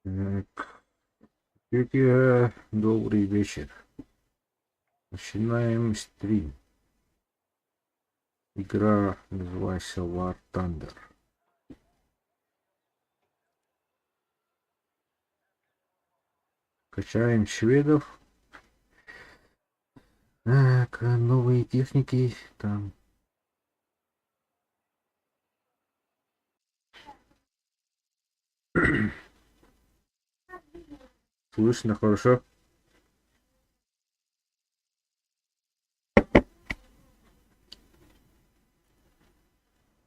Так, добрый вечер. Начинаем стрим. Игра называется War Thunder. Качаем шведов. Так, новые техники там. Слышно хорошо?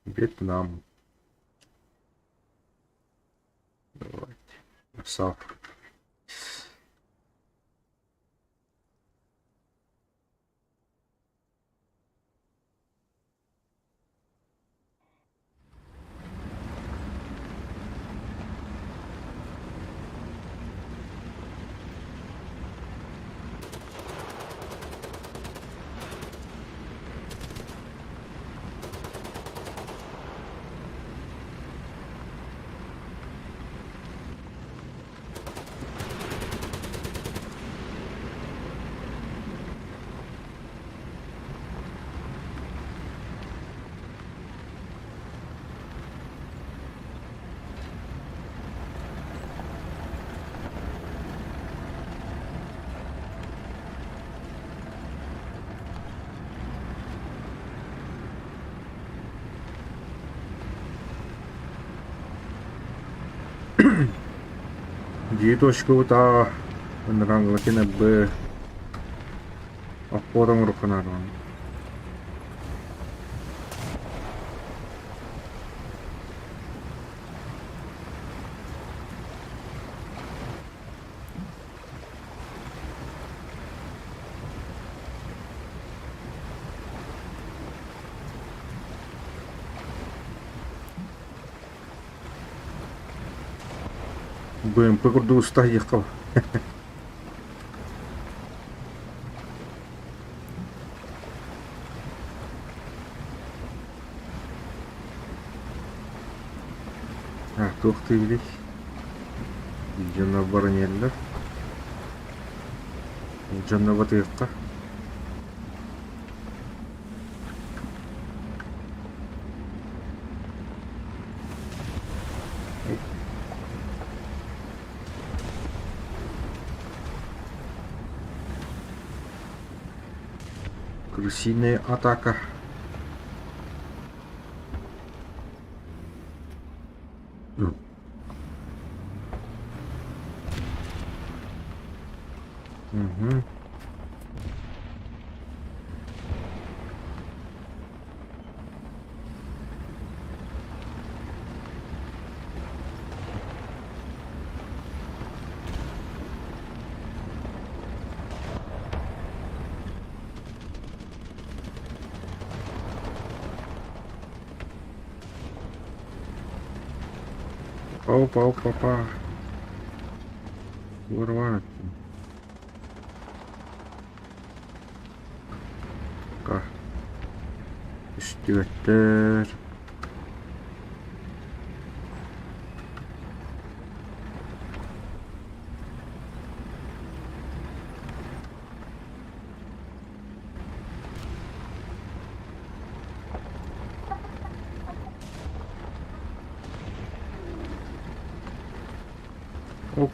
Вьетнам. Давайте. Сав. Дии точкабыт А ынырангылакина Б оппуот оҥоруккунаарҕан БМП курдук устаһыйыахха А, туох диибиний? Дьоно баран иһэллэр. Дьоно батыахха. Крысиная атака. Угу. Опа, опа, опа. Вырвать. Үстүөттэр. Оп.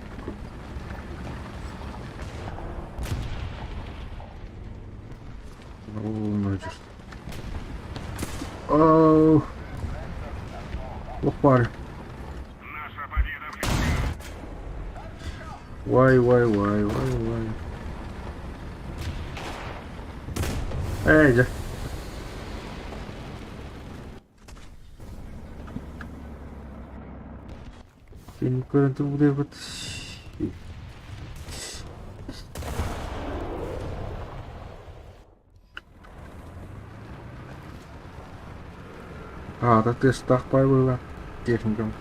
Оу. Опар. Вай, вай, вай, вай, вай. Эй, дьэ. Кини көрөн турбут. Аата тыастаах баай быһыылаах техникам.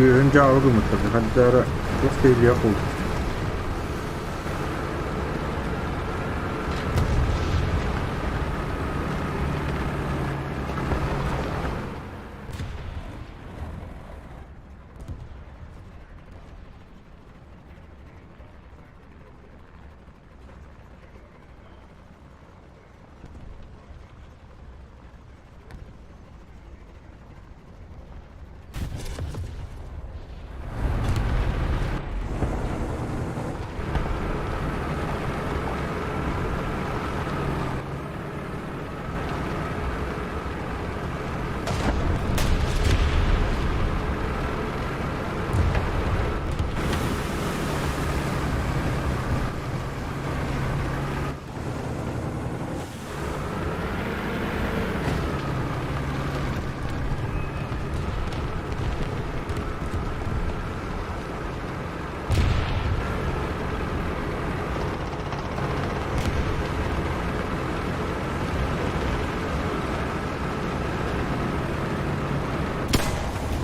Тыаһын дьаалы гыммыттар, ханна эрэ туох да илиэх буолбут.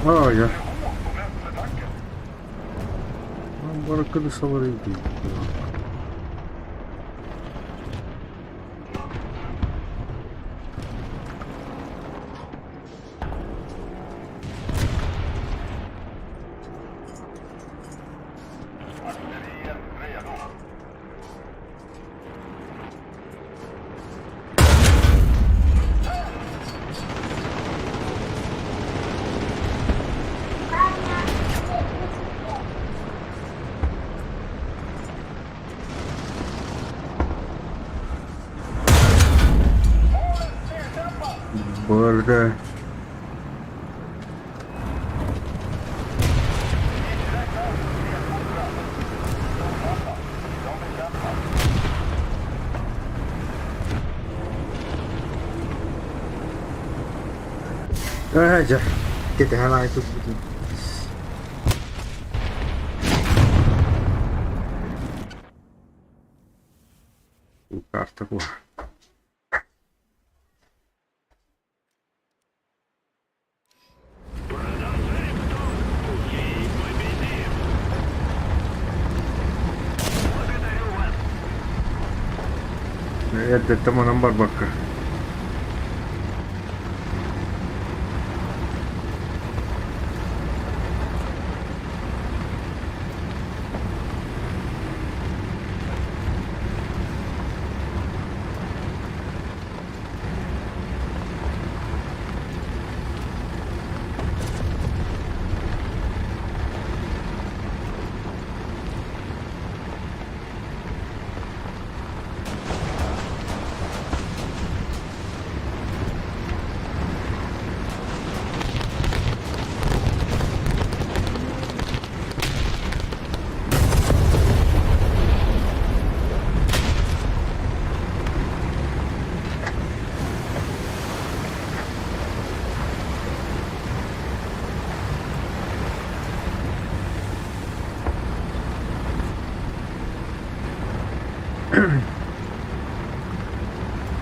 Ой, Баракканы саларый дии. Бырга. Ээ дьэ, кэтэһэн аайы турбутум. Карта куһа. Продолжай в том духе и победим! Благодарю вас! Эрдэттэн онон барбакка.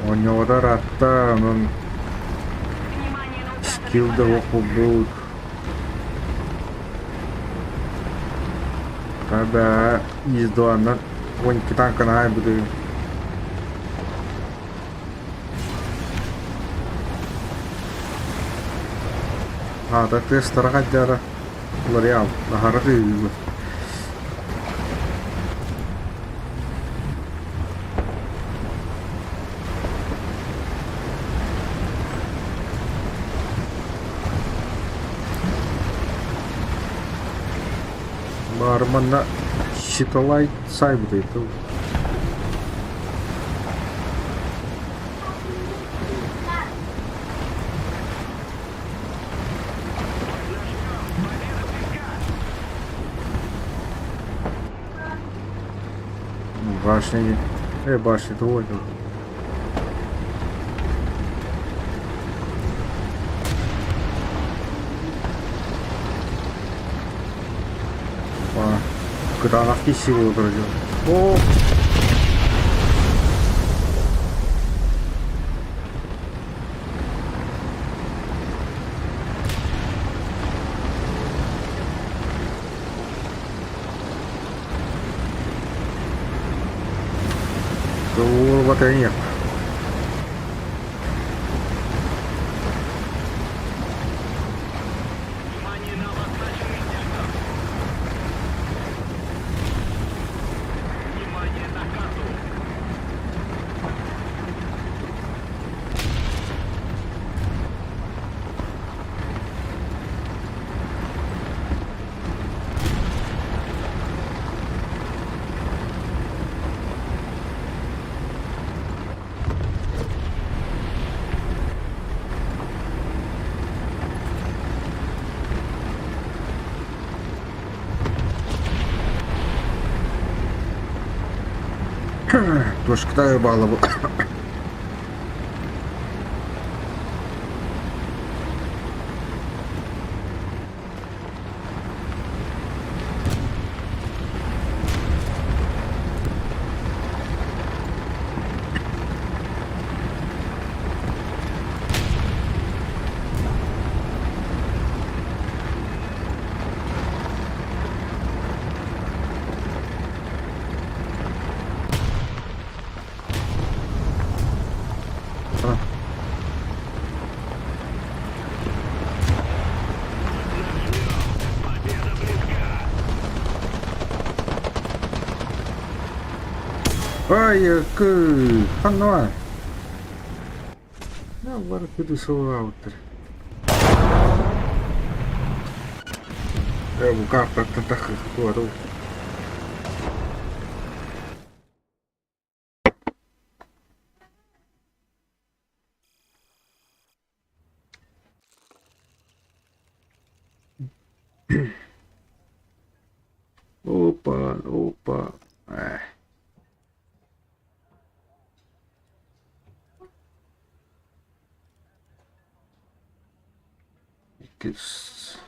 Оонньоҕото ыраатта, онон Внимание на указанный скилл да квадрат! суох буолбут. Когда издуаннар 12 танканы аайбыты. Аата тыастара хайдара Лореал аһара тыыллар. Баар манна щиталай сайбытай тыл. Башня не... башня, то это. Кытаанах киһи буолар О! Туолбатыйах. Внимание на обозначенный сектор! Внимание на карту! Туошкатай баалабы. Победа близка! Ай, ханна. Бар күдү сылаабыттар. Э, бу картаттан таххы Опа, опа. Эх. Иккис.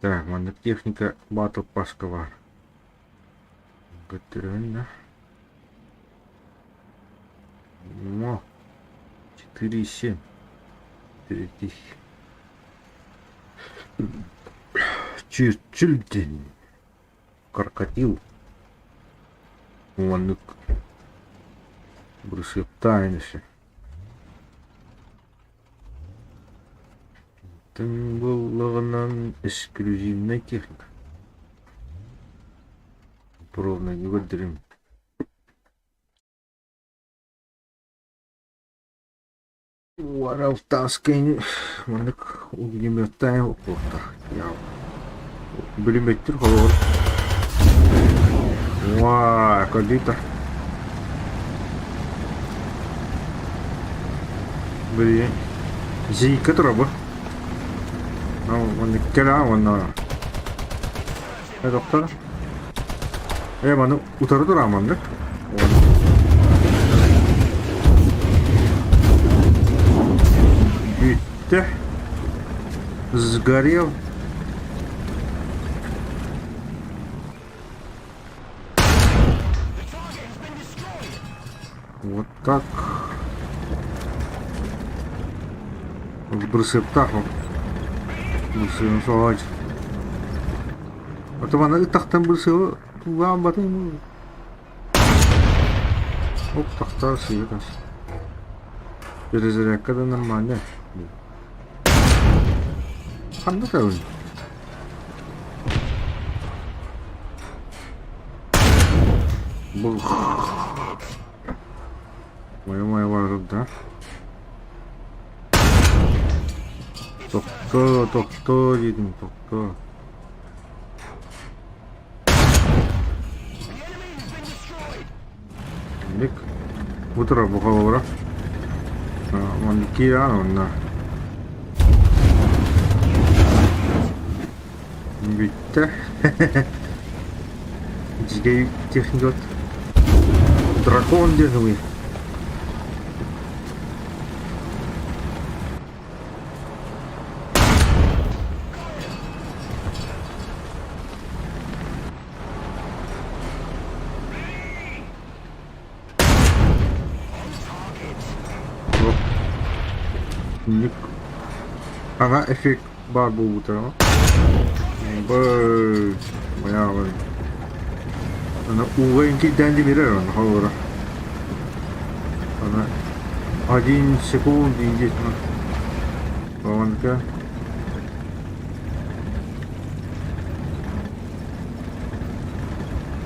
Так, маннык техника Battle Pass-ка баар. Көттөрөн да. О, 4,7. 4000. Чүлден. Крокодил. Маннык бырысыаптаан өссө. Тыҥ буоллаҕынан эксклюзивнай техника. Пробнайга көрдөрүм. Уаралтааскайны маннык огнеметтаан укуохтаах. Бүлүмөттүр холобур. Уа, көрдүк Блин. Зийка турабы. Маннык кэлэ уонна Э, доктор. Э, маны утары тура маннык. Бүттэ. Сгорел. Вот так. Бырысыаптаах бырысыаны соһоочу. Ото маны ыттахтан бырысыабы туулаан батын Оп, тахтар сыыйа тас. Перезарядка да нормально. Ханна табын? Бұл Мое бар да. Тохтоо, тохтоо диэтим, тохтоо. Инник утро бухалора. Маннык киирэн онно. Бүттэ. Дьиҥэ техника Дракон диэн ылыы. Ник. Ага, эффект баар буолбута. Б Bayağı Аны ууга иҥкийдээн тимирэр аны холобура. Аны один секунд диэн Онка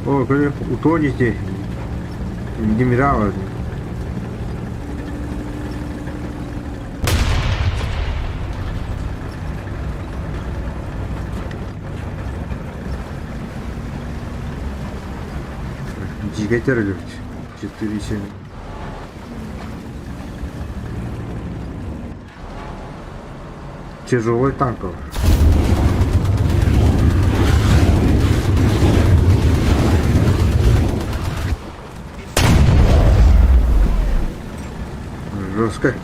О, көрө утонете. Генерал. Дьигэ өлүбүт. 4,7. Тяжелый танковый. Жестко.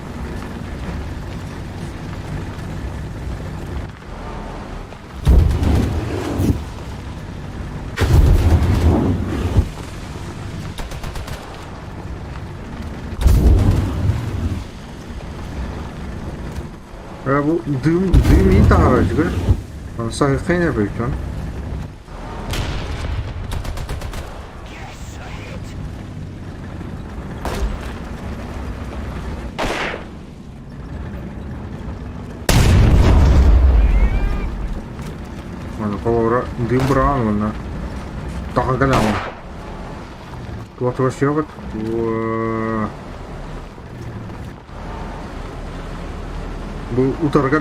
Бу дым, дым иин таһаарар Саһыххайна эбэйтон. Аны холобура дым быраҕан уонна таха кэлэҕин. Туох туох Бу утарыгар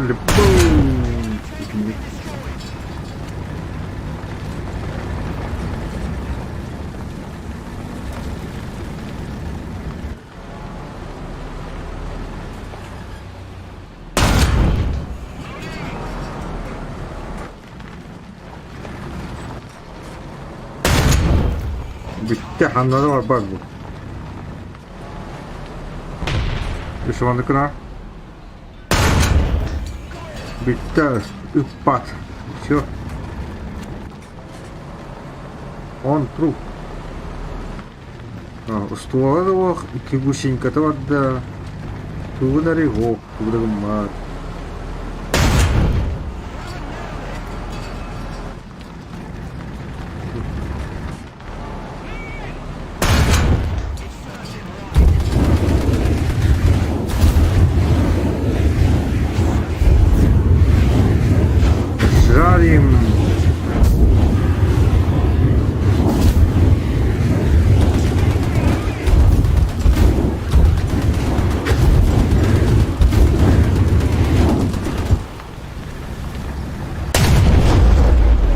Бүттэ, ханна да барбат бу. Ишваныкына. Бүттэ, ыппат. Все. Он труп. Устуола да уох, икки гусеньката барда. Тугун эрэ уох, тугу да гыммат. Жарим!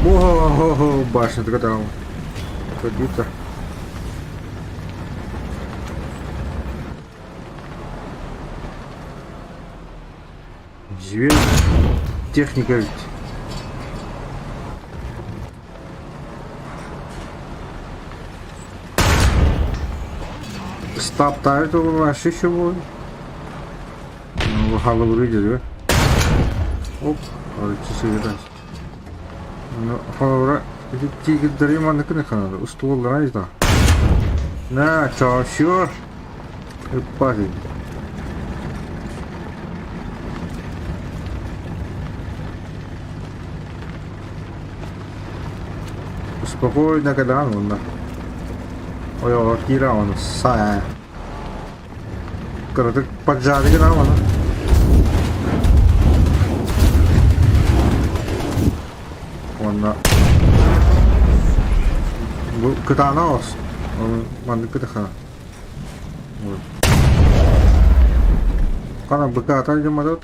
О, башня догадал. Побита. Зверь. Техника ведь. Стоп, вообще чего? Ну, голову видели, Оп, Холобура, ити тиигирдэри манныкын ханада устуоллара айда. На, чаашыар. Ыппат Спокойно кэлэҕин уонна ойоҕор киирэҕин саа Кыратык поджарить гынаҕын Уонна бу кытаанах ос маннык кытаха Хана быкаата дьомматыт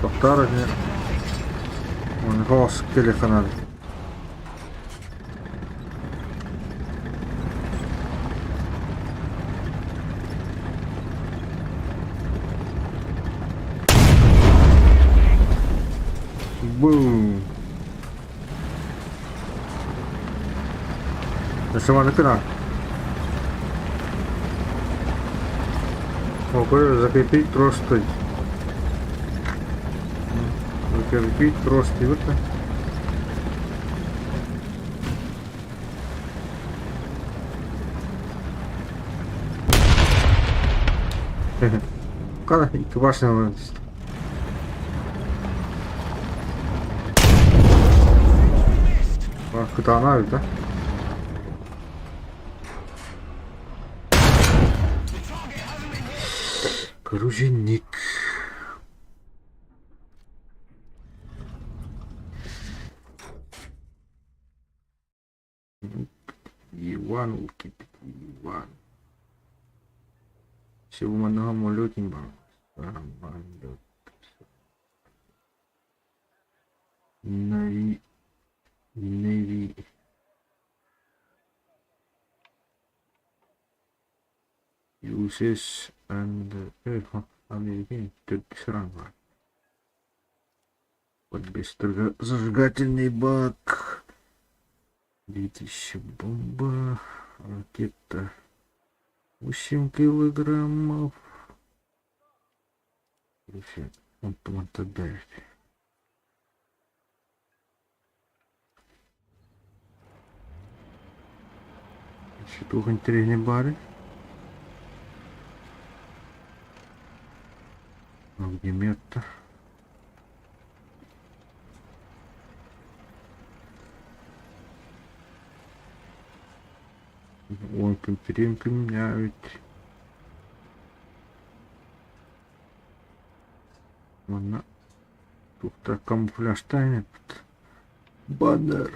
Тохтоор эмиэ Онхоос телефонар Бум. Өссө О, закрепить трос стоит. Закрепить трос вот. Хара икки башнялар түстэ. Кытаана эбит, а? Грузинник. Иван Иван. Всего много Navy Navy uses and American Вот зажигательный бак. 2000 бомба. Ракета 8 килограммов. Короче, он там. Туох интэриэһинэй баарый? Огнемет. Уон конференция Манна туохта камуфляжтаан эппит. Баннер.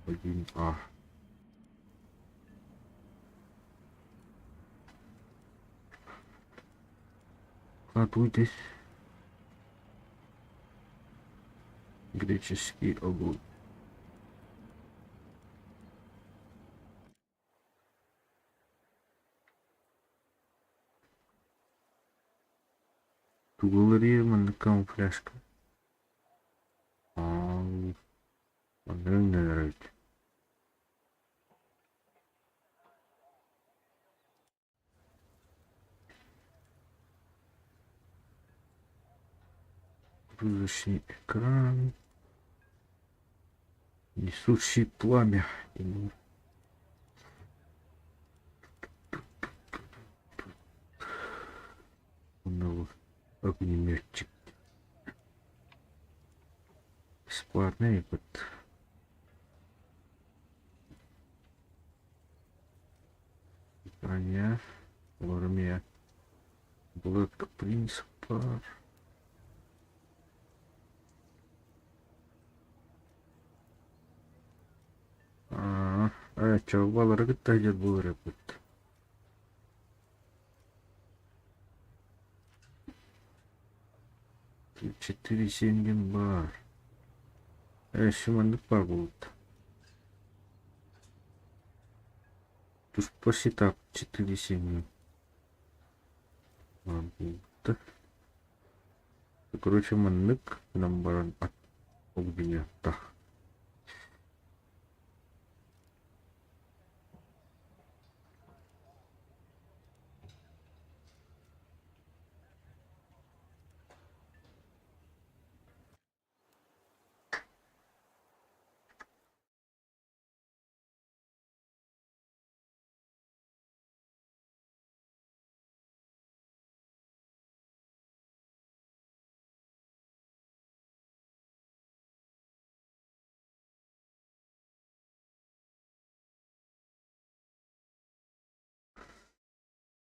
Один А. Готовьтесь. Греческий огонь. Тугуларыйар маннык камуфляжка. Аа, манна өҥнөнөр эбит. Загрузочный экран. Несущий пламя. Огнеметчик. Бесплатный вот. Броня. Лормия. Black Prince пар. Аа, чалбалары кытта дьэ буолар эбит. 4 диэн баар. Өссө маннык баар буолбут. Туспа сетап 4 баар буолбута. Короче, маннык гынан баран огнеметтах.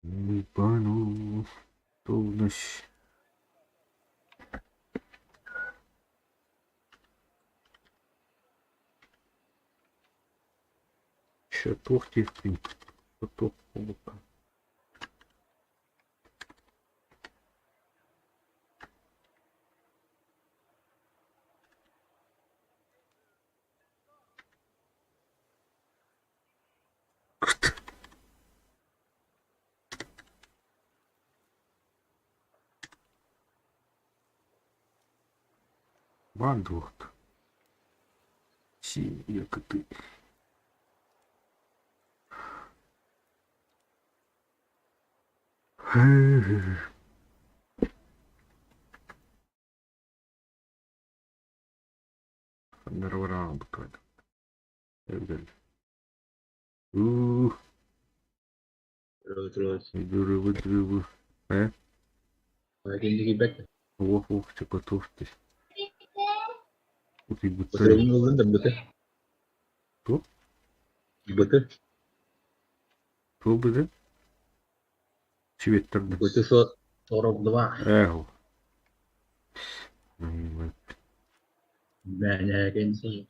Ебану, полночь. Еще туох диэхпин. Туох буолбукка. Баар дуохта. Си якоты. Ханна Уу, дурубу дурубу. Э? Киирбэт. Уох уох чокотуох дии. Утуйбуттар. Ылын да быты. Туох? Быты. Туох быты? Сүбэттэр да. Быты 42. Ээх. Мээнэ кэнси.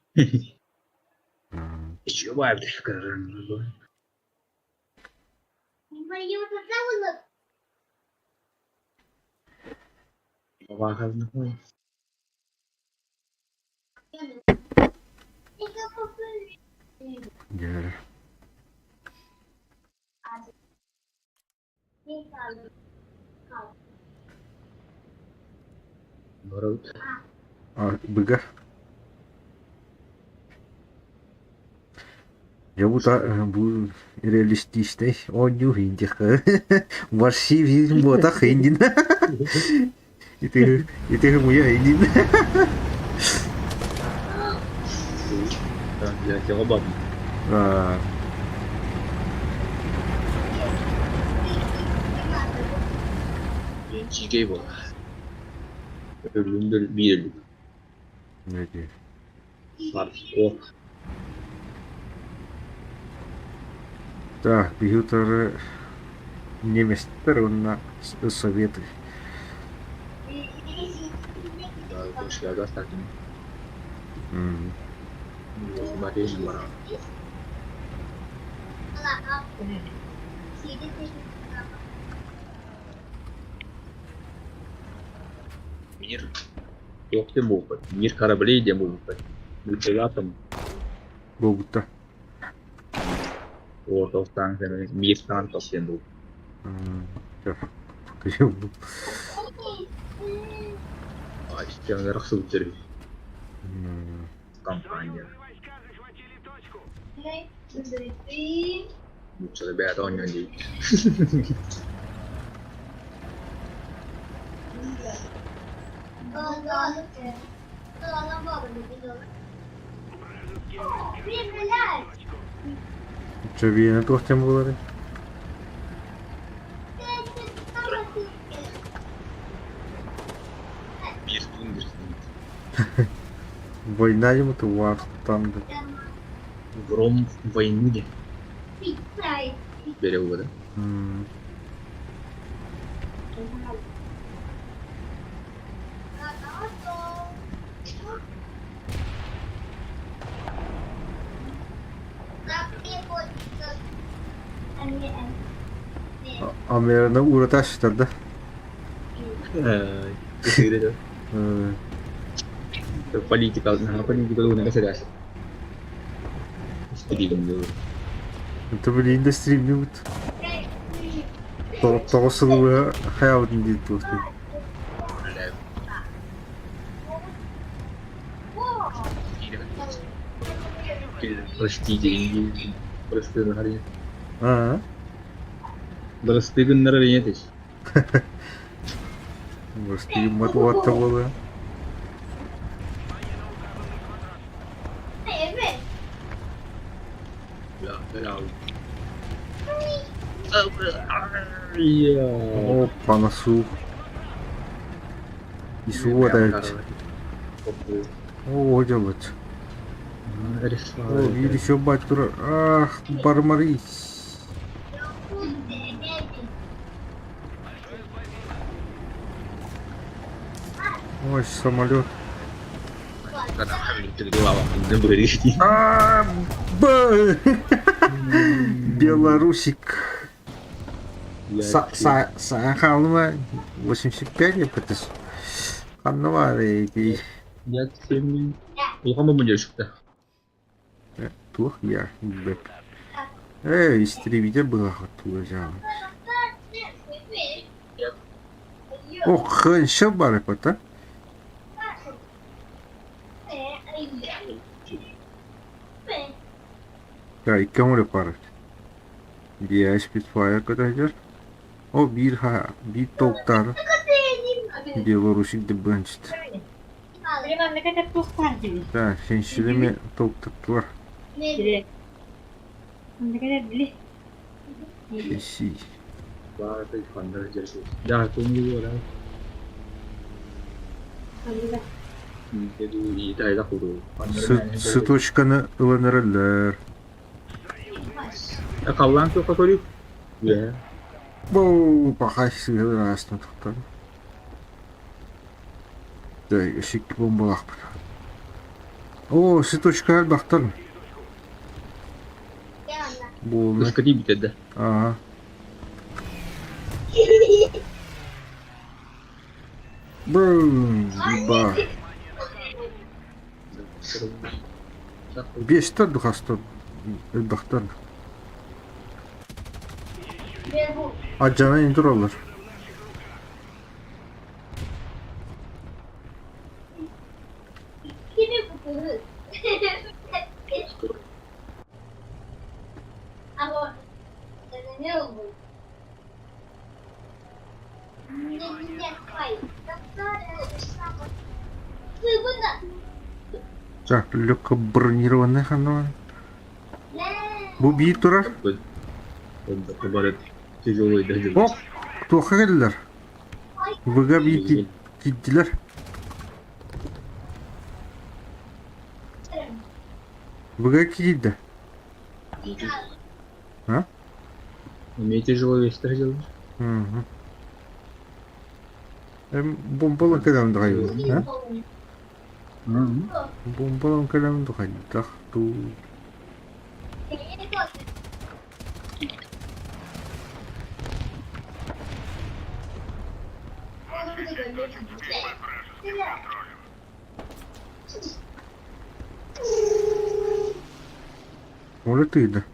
Дьэ. Быга. Дьэ бу бу реалистичнай оонньуу индиха. Варшивин буотах индин. Ити ити муя индин. Дьиикэй буолар. Өлүм биир өлүм. Не Морковь. Так, биһи утары немецтэр уонна Советы. Мир туох диэн буолбат, мир кораблей диэн буолбуппат. Быдьалаатым Буолбута. World of Tanks мир танков диэн буолбут. Ай, арахсыбыттар үһү. Компания. Нууччалыы бэйэтэ оонньоон диэбит. Чөбиэнэ туох диэн буоларый? Биир туун Война ему War Thunder. Гром войны диэн Берегово, да? Амераны уурата сытар да? Политика, политика уна кэсэрээс. Это блин да стримнибут. Тоҕус сылы быһа хайаабытын диир туохтуй. Простите, просты Аа. Бырастыы гыннарар ийэ Бырастыы гыммат уолаттар буолуо. Опа, суу. И суу дает. О, делать. О, видишь, бать, ах, бармарис. Ой, самолет. А, Б! Белорусик. Са 85 ПТС. Ханнова Туох я бэп. Э, истребитель была тула Ох, хэншэ бар это. Да, икки оҥоро пар. Биэс Spitfire көтөһүгэр. О, биир ха, биир толктаары. Белорусик дыбыанчыт. Да, сенсилеме толктаттылар. Си. Сыточканы ылан эрэллэр. Халлаан туохха көрүү? Үөһэ. Бу пахай сыһыар аастан туттан. Икки бомбалаахпыт. О, сыточка элбэхтэр. Буолна. Кыска тиийбитэ да. Аа. Бум, ба. Биэстэр духастар элбэхтэр. Адьана тураллар. Так, легко бронированный ханна. Бу биир турар. Тяжелый да. Оп, туохха кэллилэр? Выга биир киирдилэр. Выга киирдэ. А? Умеете тяжело весь делать? Угу. Бомбалан кэлэн дохайбыт, а? Бомбалан кэлэн дохайдах туу. Оля тыйда.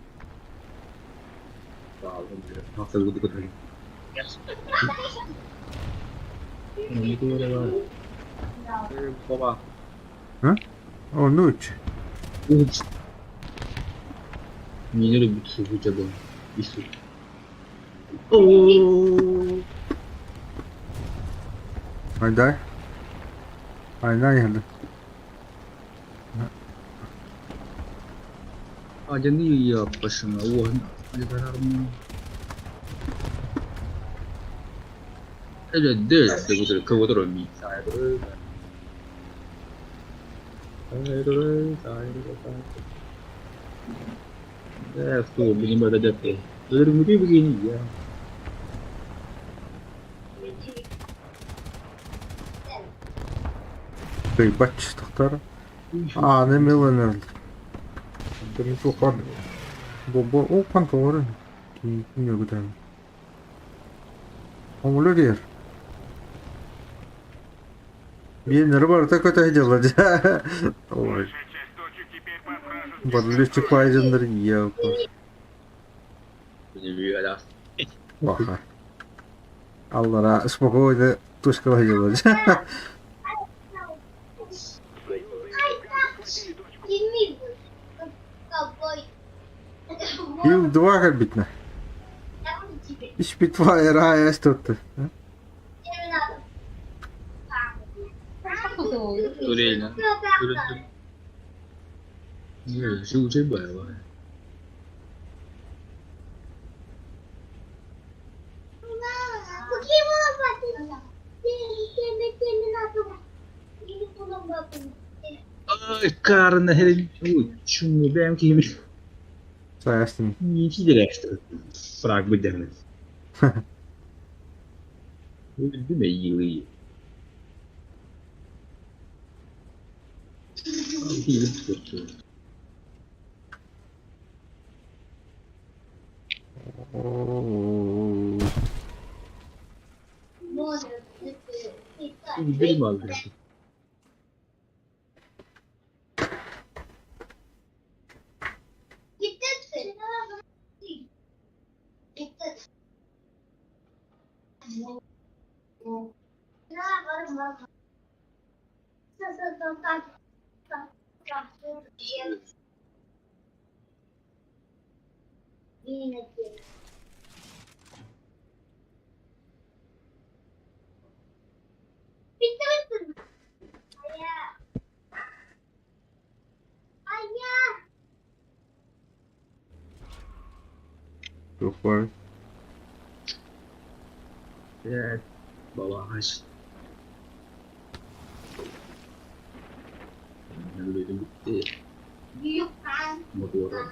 А? О, ночь. Не любит хотя бы. Айдай. Айдай иһэллэр. Кыйбач тахтар. Ааны миллионер. Тухан. Бобо оқан тоғырын. Киин өгітен. Оңлы дер. Биеннері барыта көтә дела. Ой. Барлычы пайдындар елка. Баха. Аллара спокойно тушкала дела. Ил-два кэлбитинэ. Spitfire AS tuttu. Sayasın. Oo. Туох баар? Э, балаҕач. Бүттэ. Мотуора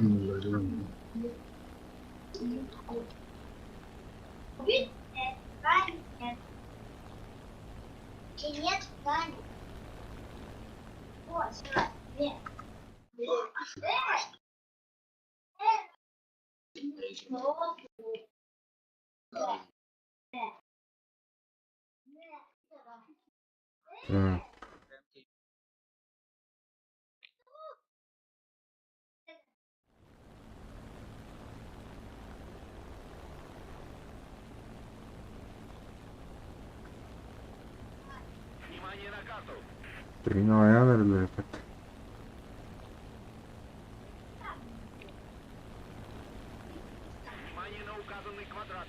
Так. Внимание на карту! Тренер ayağın эрэллэр эппит. Внимание на указанный квадрат!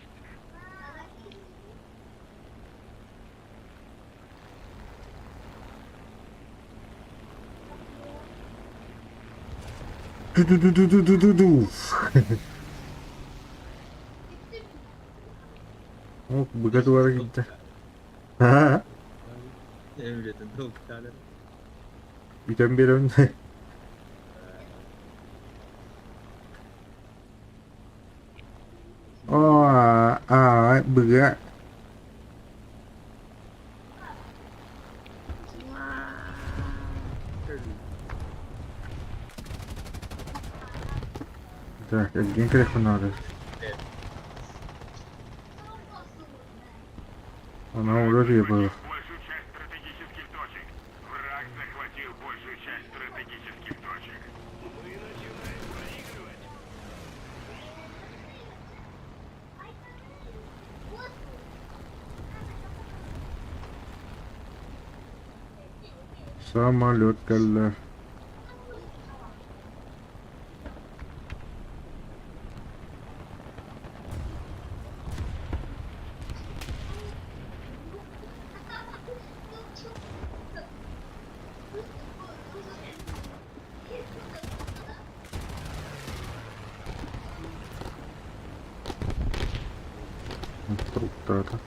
Ду-ду-ду-ду-ду-ду-ду. О, быга туара киирдэ. Аа, Emre'den bir tane. бүтэн биэрэбин. Оо, аа, быга. Так, эргиэн кэлиэхпин наада. Она уже было. Большую часть стратегических точек. Враг захватил большую часть стратегических точек. Мы начинаем проигрывать. Самолет кэллэ. Туруктаата.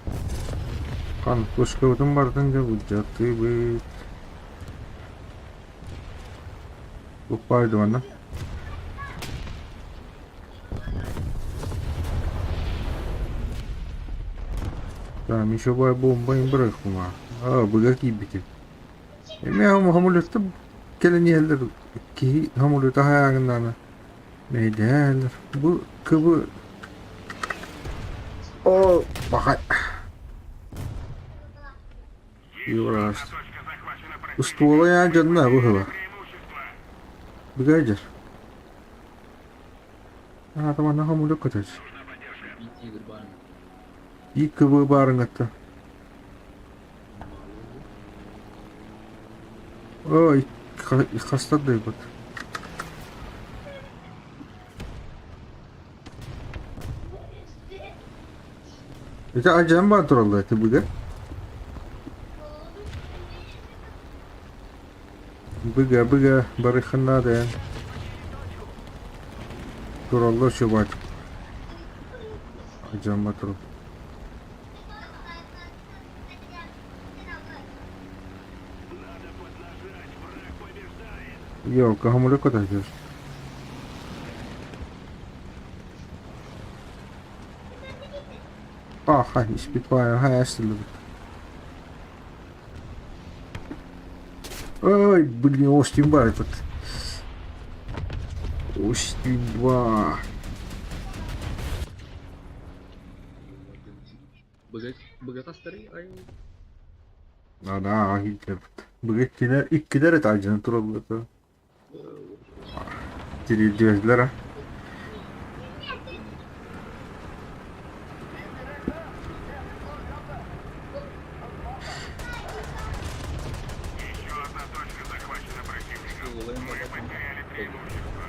Хан пушкабытын бартын дьэ былдьатыыбыт. Укпай дуона. Там еще бай бомба им бырахума. А, быга киирбитим. Эмиэ самолетта кэлэн иһэллэр киһи самолета хайааҥнаана мэйдэһэллэр. Бу кыбы О, бахай. Юрас. Точка захвачена противником. Устуола я дьонно быһыла. Преимущество. Быга дьэр. А, там ана самолет көтөс. Нужна поддержка. Bir Tiger var mı? И кыбы баарыҥатта. Ой, хастар дайбыт. Ити алдьанан баар тураллар ити быга. Быга, быга, барыххын наада эн. Тураллар чубаат. Алдьаммат турал. Надо поднажать, враг побеждает. Елка, самолет көтөтөр. Аха, испитвая, хайастылыбыт. Ой, блин, Остин бар этот. Остин 2. Быга быга хастары ay. Ана, киирбит. Быга иккилэр, иккилэр это алдьанан тураллар. Тириэрдибэтилэр а. Еще одна точка захвачена противником. Мы потеряли преимущество.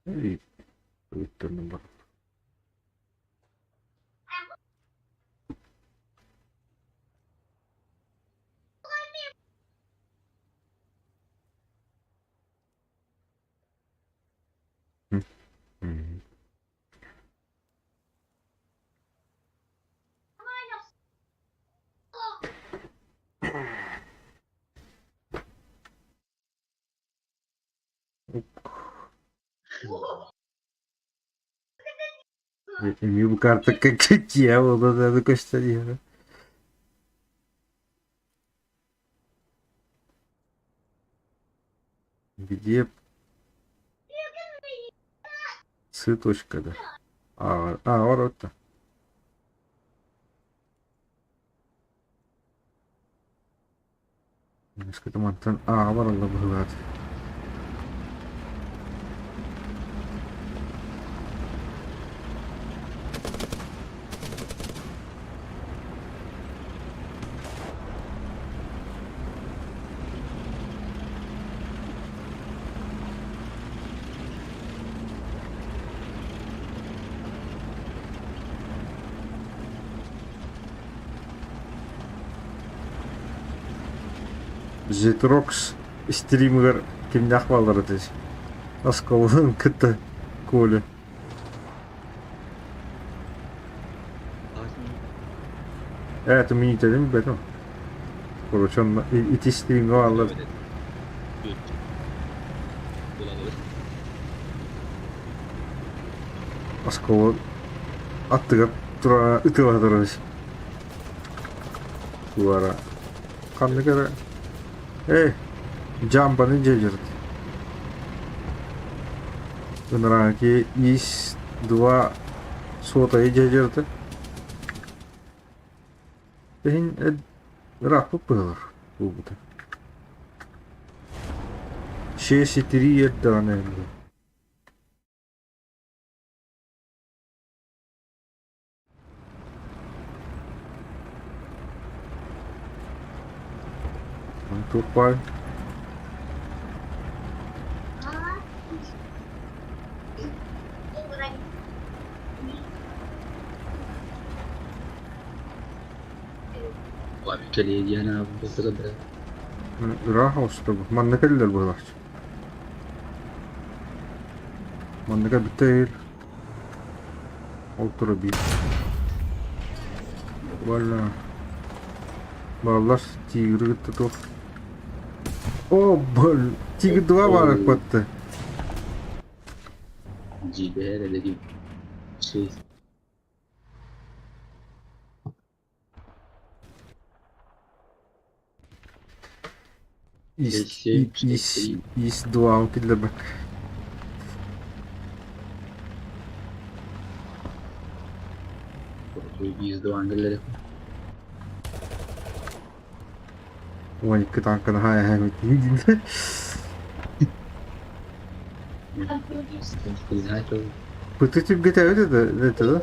Ыыттарным бар. М. Эмиэ бу картакка дьиэ буолла көстөр иһэр. Где С точка да. А, а, ворота. Несколько мантан А баралла быһыылаат. Зитрокс стримигэр кимнээх бааллар этэй? Осколын кытта Коля. Это минитэбин билбэтим. Короче, онно ити стримҥэ бааллар. Оскуола аттыгар тура ытыалаһа турар Туора ханнык эрэ Эй, дьаампаны дьиэлэрт. Ынраки ис два сотайы дьиэлэрт. Иһин ырааппыт быһылар буолбута. 6,3 эрдэҕинэ Тупай. Кэлиэ диэн аабыт да. Ыраах оҕуста бу. Манна кэллэр быһылааччы. Манна кэлбиттэр. Ол тура биир. Валя. Баллар тигры кытта туох. О, бол, тигр два барак батты. Дьиибэ эрэ Шесть. Ис, ис, ис два киллэрбэк. Ис два киллэрэ. 12 танканы хаайа Пыты түбгэтээбит это, это да?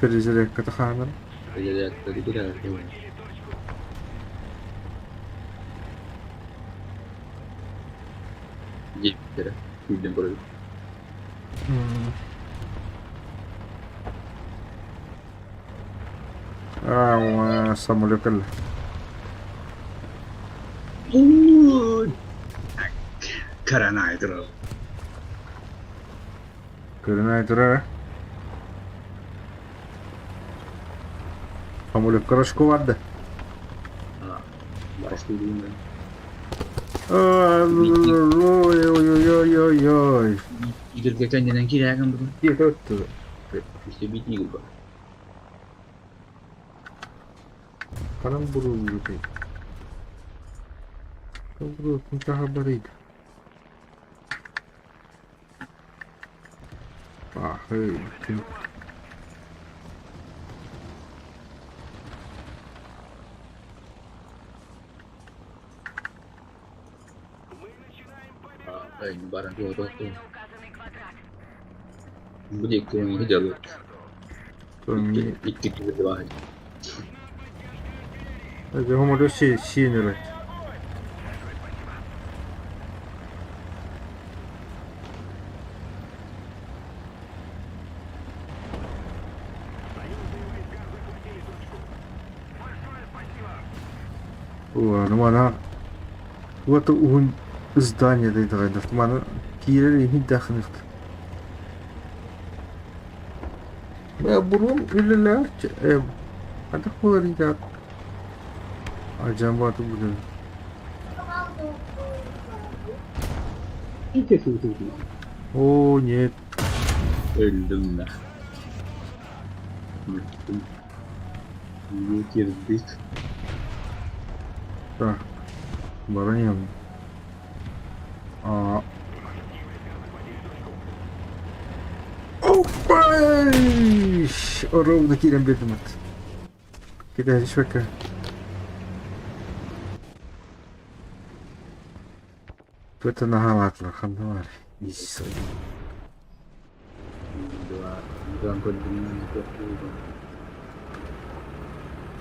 Перезарядката хаанар. Диэбиттэрэ күүрдэн көрөбүт. Аа, самолет кэллэ. Каранай турар. Көрүнай турар. Самолетка рожко барды. Ой-ой-ой-ой-ой. Игорьга кэннинэн киирээҕин бүгүн. Киирэ Өссө Игорь бар. Ханан буруйбутуй? Буруйбутун таһа барыйда. Баахый, Баран Бу диэки дьалыт. Икки киһи баар. Homolo сиэнэрэ. Аны вот уһун здание дайдыгайдах. Маны киирэр иһин дахыныхт. Бурун үлэлэр Хадах буолар идаат. Ажан бааты будун. О, нет. Өлдүм да. Бүттүм. Үйэ кирбит. Так. Баран иһэм. А. Опа! Ровно киирэн биэрдим ат. Кэтэһишпэккэ. Тута наһаалаатылар ханна баар ис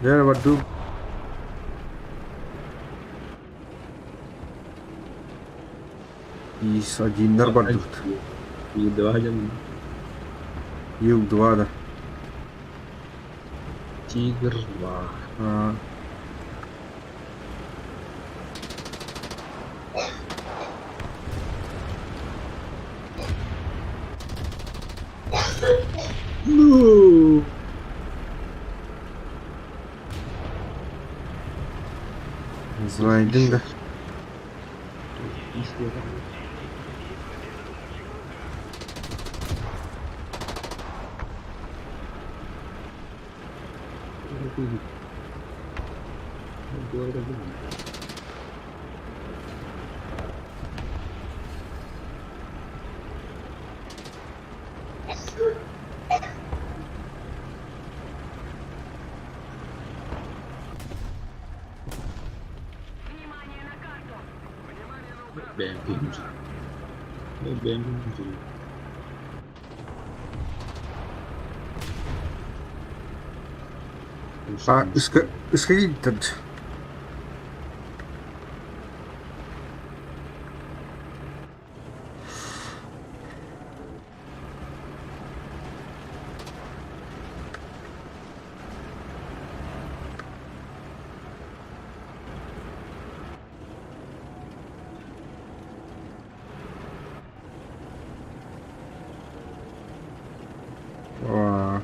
Дьэ бардым. Ис одиннар бардыбыт. Ил-два дьон. Ил-два да. Тигр-два. А. Ну. Звайдың да. Бэйэм киһим Бэйэм киһим А, исходить А.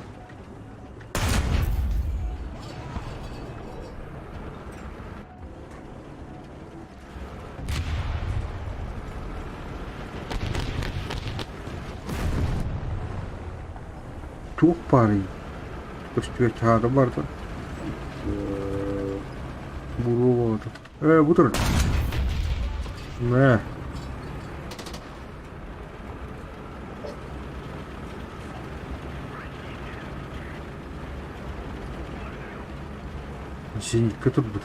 Туох баарый? Көстүбэт хаата барда. Буруо буолата. Ээ, бу турар. Мэ. Зенитка турбут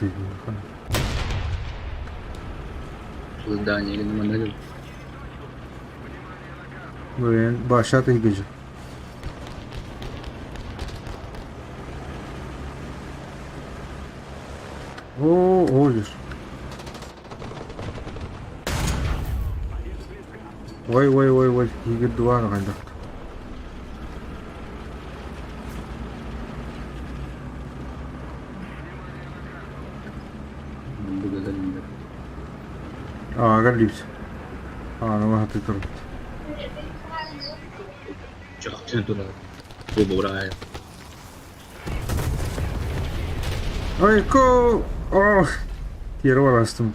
Здание модель. Блин, башат игежи. О, олиш. Ой, ой, ой, ой, Игорь 2 хайдах. Аа, галлиус. Аа, наһаа турбут. Чахчы турар. Бу бурай. Айко! Ох! Тиэрэ барастым.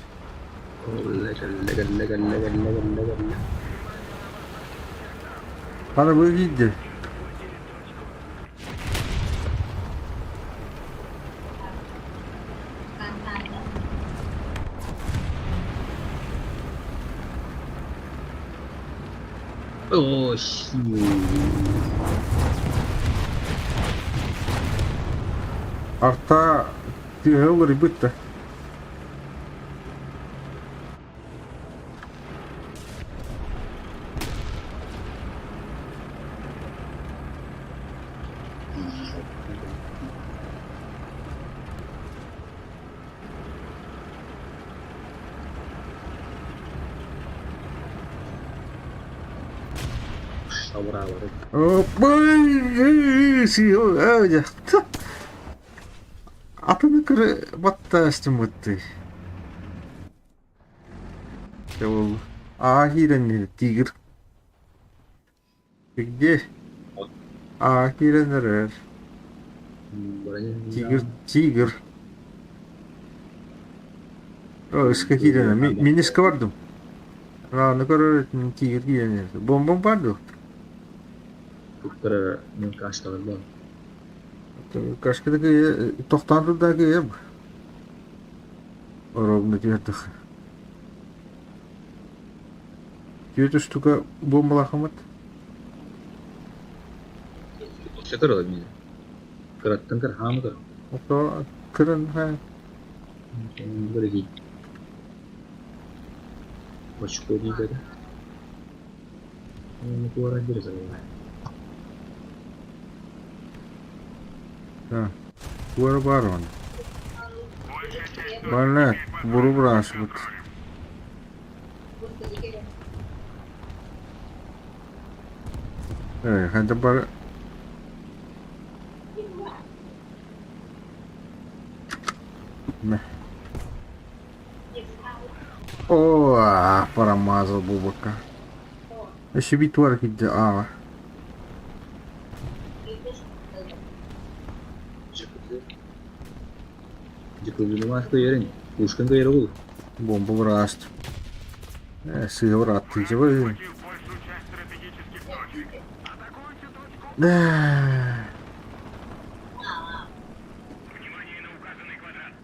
Аны бу киирдэ. Оо, сии. Арта тыаһа уларыйбыт да. Атын кыры баттаастыммыттыы. Дьэ буолла. Аа киирэн иһэр тигр. Где? Аа киирэн эрэр. Тигр, тигр. О, ыска киирэн Мин ыска бардым. Аны көрөр тигр киирэн иһэр. Бомбам бар дуо? Туттара мен кашкалар бар. Кашкада тохтоон турда кыйым. Ровно түһэрдэх. Түөрт штука бомбалаахыммыт. Өссө кыра мин. Кыраттан кыр хаамы кыр. Ото кырын ха. Бырыги. Очко диибэдэ. Куора диресалла. Да. Куора бар он. Барна буру бырасыбыт. Э, хайда бар О, промазал бубака. Өссө биир туора киирдэ ааҕа. Дьыкылдьылымаах кыайарын, Пушкин кыайара буолуо. Бомба быраст. Э, сыыһа бырааттыы Захватил большую часть стратегических точек. Атакуйте точку. Да. Внимание на указанный квадрат.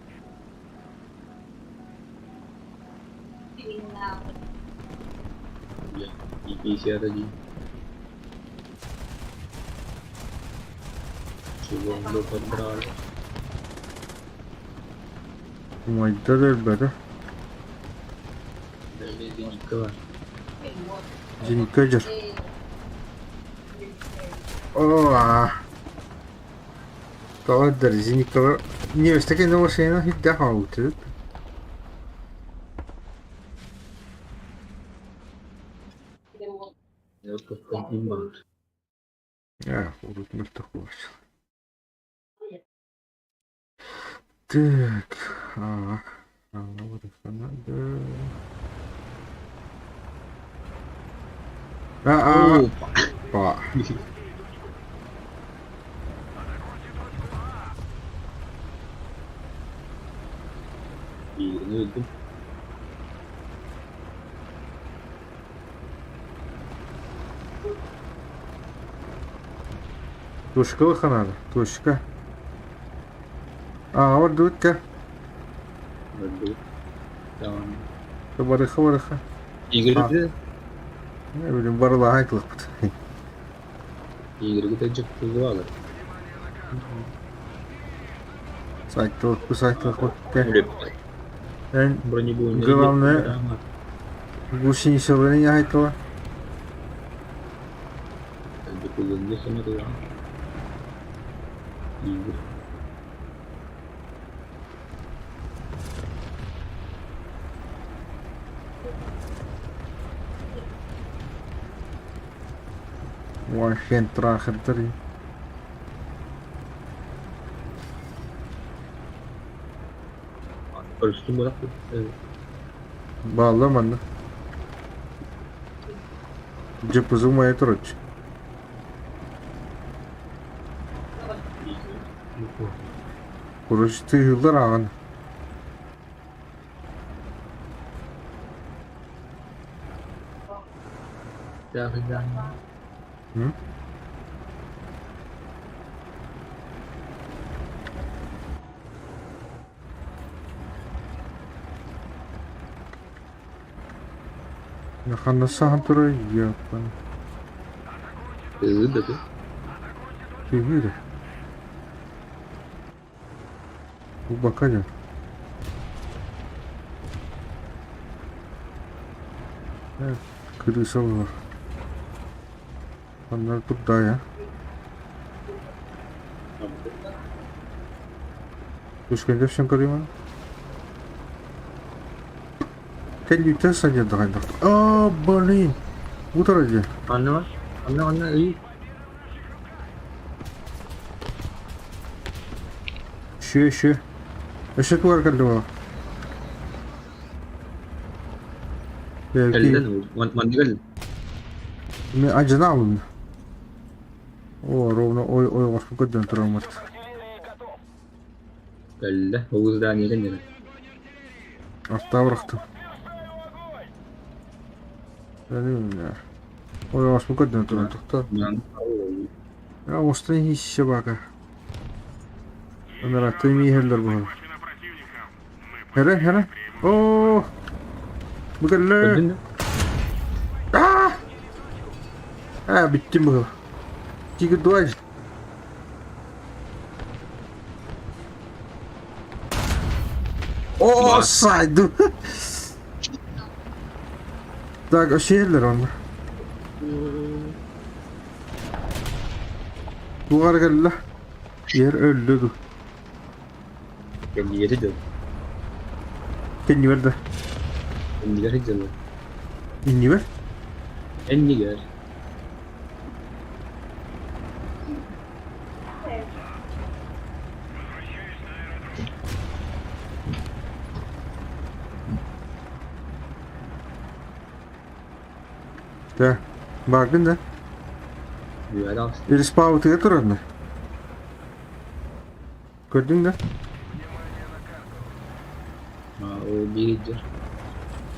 И 51. Чего он подбрали? Умайда да өлбөтө. Даже зенитка бар. Зенитка дьэр. О, тоҕо зениткалар немецтэ кэннэ машина хидде хаалбыт. Аа, урут мөлтөх буолааччы. Так, аа, надо. А, па. Birini öldüm. Точка надо, точка. А, вот дудка. Öldüm. Tamam. Барыха, барыха. Игорь Не билим барылаһан айтылыкпыт. Игорь дьыктылы алар. Сайтылыкпы, сайтылыкпы. Эн Бронебойный. Главное- гусеницаларын яһайтыла. Дьыкылынды сымырыга. Игорь. Уа хен трахыртыр. Көрүстүм бырак. Баалла манна. Дьыппызы мая турач. Короче, тыһыллар ааҕан. М? Ханна сахан турар яппан. Ыды. Тыһыыр. Бу бака дьэ. Э, крыса бар. Ханна турда я. Түскенде всем көрейін. Кэллиттен садья дагайдах. А, блин. Утро дьэ. Анна var. Анна анна iyi. Еще, еще. Еще туар кэллэ. Кэллэн манна кэллин. Мен адьынаабын. О, ровно ой ойоҕоспун көрдөөн тураммыт. Кэллэ. Ол здание кэннигэр. Артаа бырахтым. Ойоҕоспун көрдөөн туран тохтоо. Оҥостон иһиссэ бака. Ынаратты мииһэллэр буһан. Хара, хара. Оо! Бу кэллэ. Көрдүн да? Аа! Аа, бүттүм быһыл. Тигр дуай. Оо, сайдым. Так, өсөйөллөр онно. Тугар кэллэ. Ер өллө ду. Кэннигэр сылдьар. Кэннибэр да. Иннигэр сылдьаллар. Иннибэр? Иннигэр. Да. Бааргын да? Үөрэ таҕыстым. Респаутыгар турарна. Көрдүҥ да? Ол биир дьэр.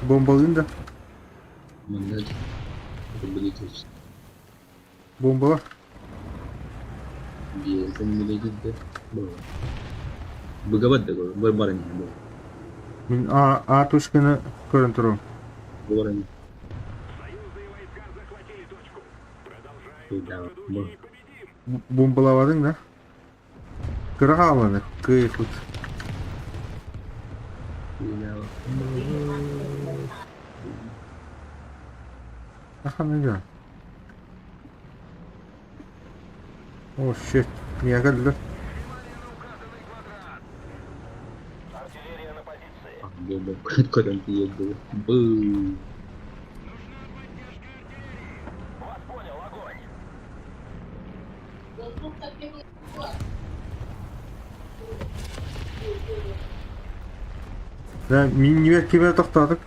Бомбалыын да? Манна Бомбала. Быгабат да баран иһин Мин А, А точканы көрөн турабын. баран Бомбалаабатыҥ да? Кыра хаалланы, кыайыахпыт. Ханна О, shit. Миэхэ кэллэ. Көрөн тиийэрдэ. Быы. Да, миннибэт кимэ тохтоотук.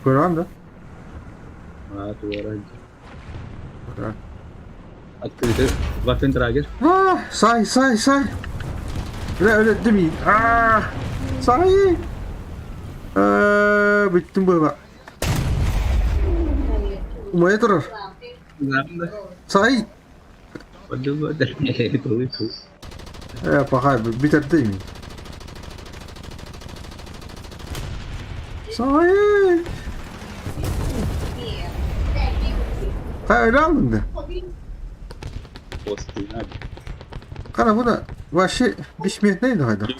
Көрөҕүн да? Аа, туора. Да. Открытый. Ваффентрагер. А, сай, сай, сай. Бля, өлөттүм иин. Аа, сай. Э, бүттүм быһыла. Умайа турар. Сай. Э, пахай, бүтэрдим. Сай. Хайа öyle алдың да? Қара бұны вообще бешметіне енді қайдақ.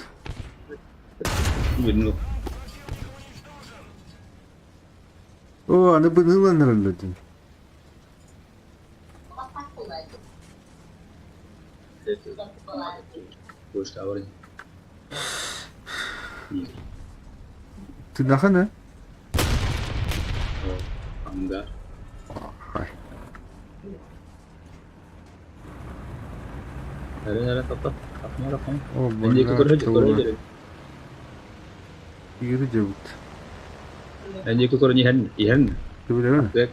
О, аны бұны ыланырылды дейм. Тынахан, э? Ангар. Хай. О, бля, Игры делают. Ты билэбин? Часть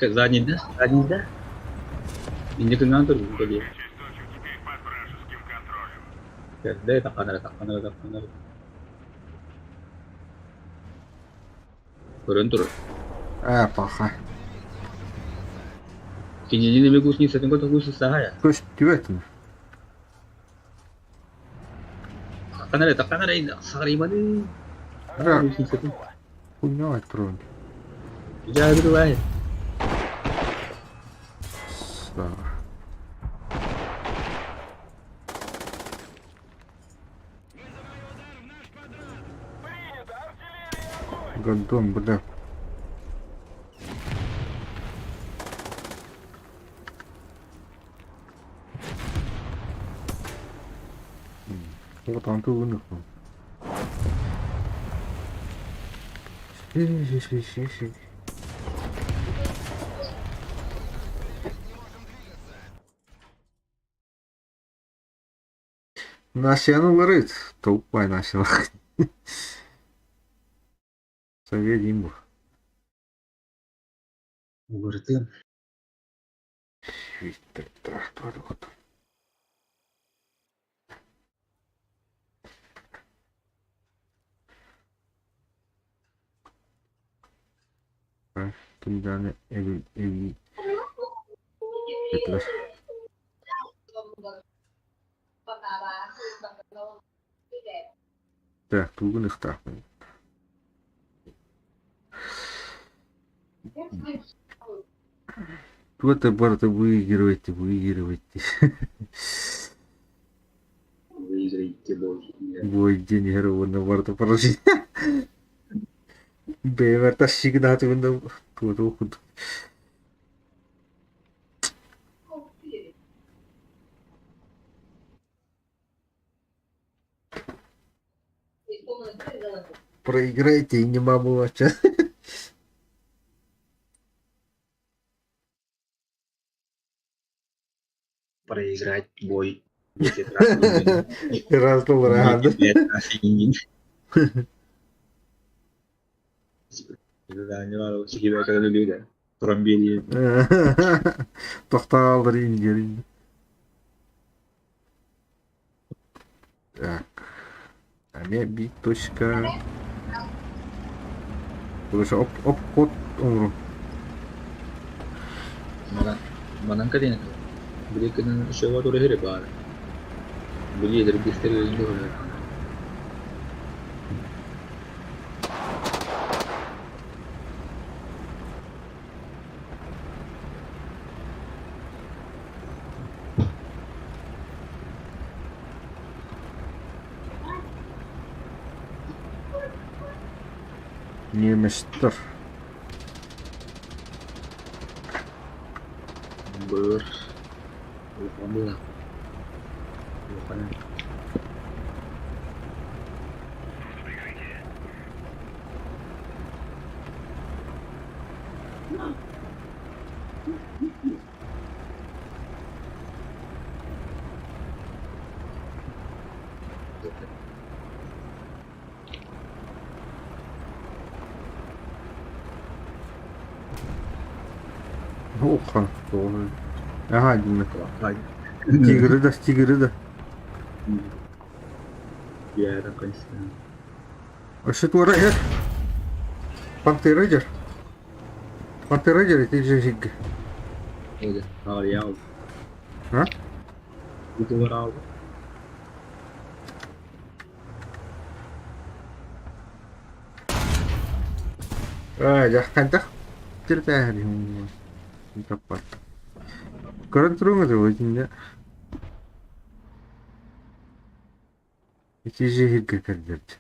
точек теперь под вражеским контролем. Көрөн тур. Ээ, пахай. Кинини неме гусеницатын кото гусеницаһая. Көстүбэт. Таққан эрэ, таққан эрэ, саҕарыйбаны. Бля, Гусеницатын. хуйня туран. Дьэ, бай. Да. Гондон, бля. Вот он тут вынырнул. Насяны уларыт. Толпай насян. Совет диин бу. Уларытыам. Виктор трактор. Ким даҕаны эбии этилэр. Так, тугун ыхтаахпын. Туга барыта выигрывайте, выигрывайте. Выиграйте бой. Бой день иһэр уонна барыта поражение. Бэйэбэр тащигынаатыбын да туоту курдук. Проиграйте и не маму вообще. Проиграть бой. 10 раз. Раз доллара. Тохтааллар ингерин. Так. Эмиэ биир точка. Короче, оп обход оҥору. Манан манан кэлин били күнүн өссө тура баар. Били эдэрдиктэр Немецтэр. Быр улахан быһа улахан Улахан Аха димэ. Тигры да, тигры да. Я конечно. Өссө туора иһэр. Пантера дьэр. Пантера дьэр ити дьэ Аҕыйаал. А? Бутулараал. Аа, дьэ хайдах тиртээһин таппат. Көрөн туруҥ этэ итиннэ. Ити дьиһиргэ кэллэрдэ.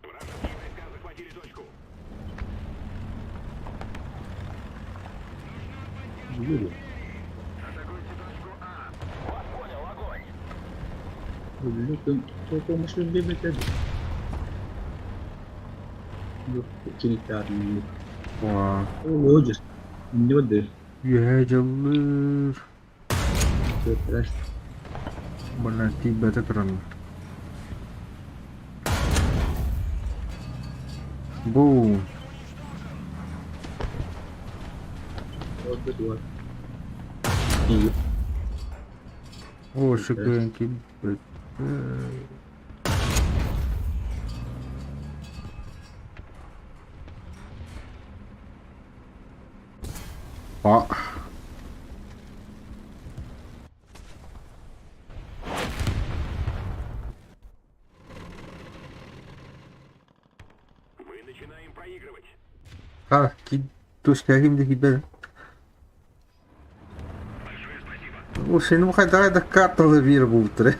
Вражеские войска захватили точку. Атакуйте точку А. Вас понял, огонь! Waa. Үөһээ дьаллыыр. Манна тиийбэтэ туран. Бу. О, шыкын киирбит. А. Мы начинаем проигрывать. А, точка ким да киирбэт. Большое спасибо. О, син хайдах да карталы биир буолбуттар.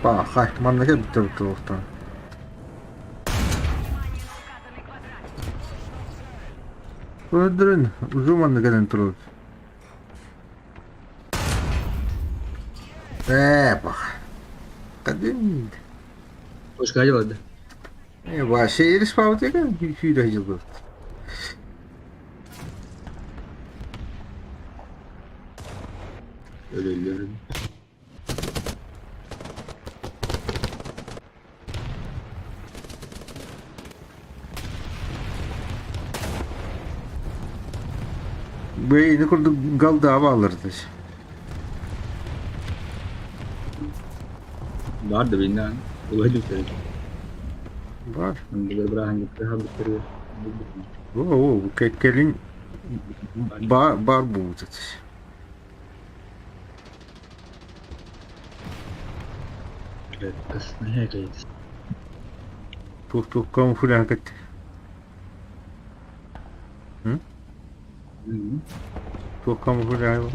Пахай, манна кэлбиттэр туохтан. Көрдөрөн, уже манна кэлэн турабыт. Ээ, пах. Кадын. Точка дьылады. Э, вообще еріспабыт екен, сүүрэ жылбыт. Өлөллөр. Бэйини курдук галдаабы алырды. Баар да биннaan. Улай дүктэр. Бар. Андыгар бырааһынньыкка хаалбыттары. О, кэлин бар бар буолбут. Туох туох камуфляж кэт. Туох камуфляж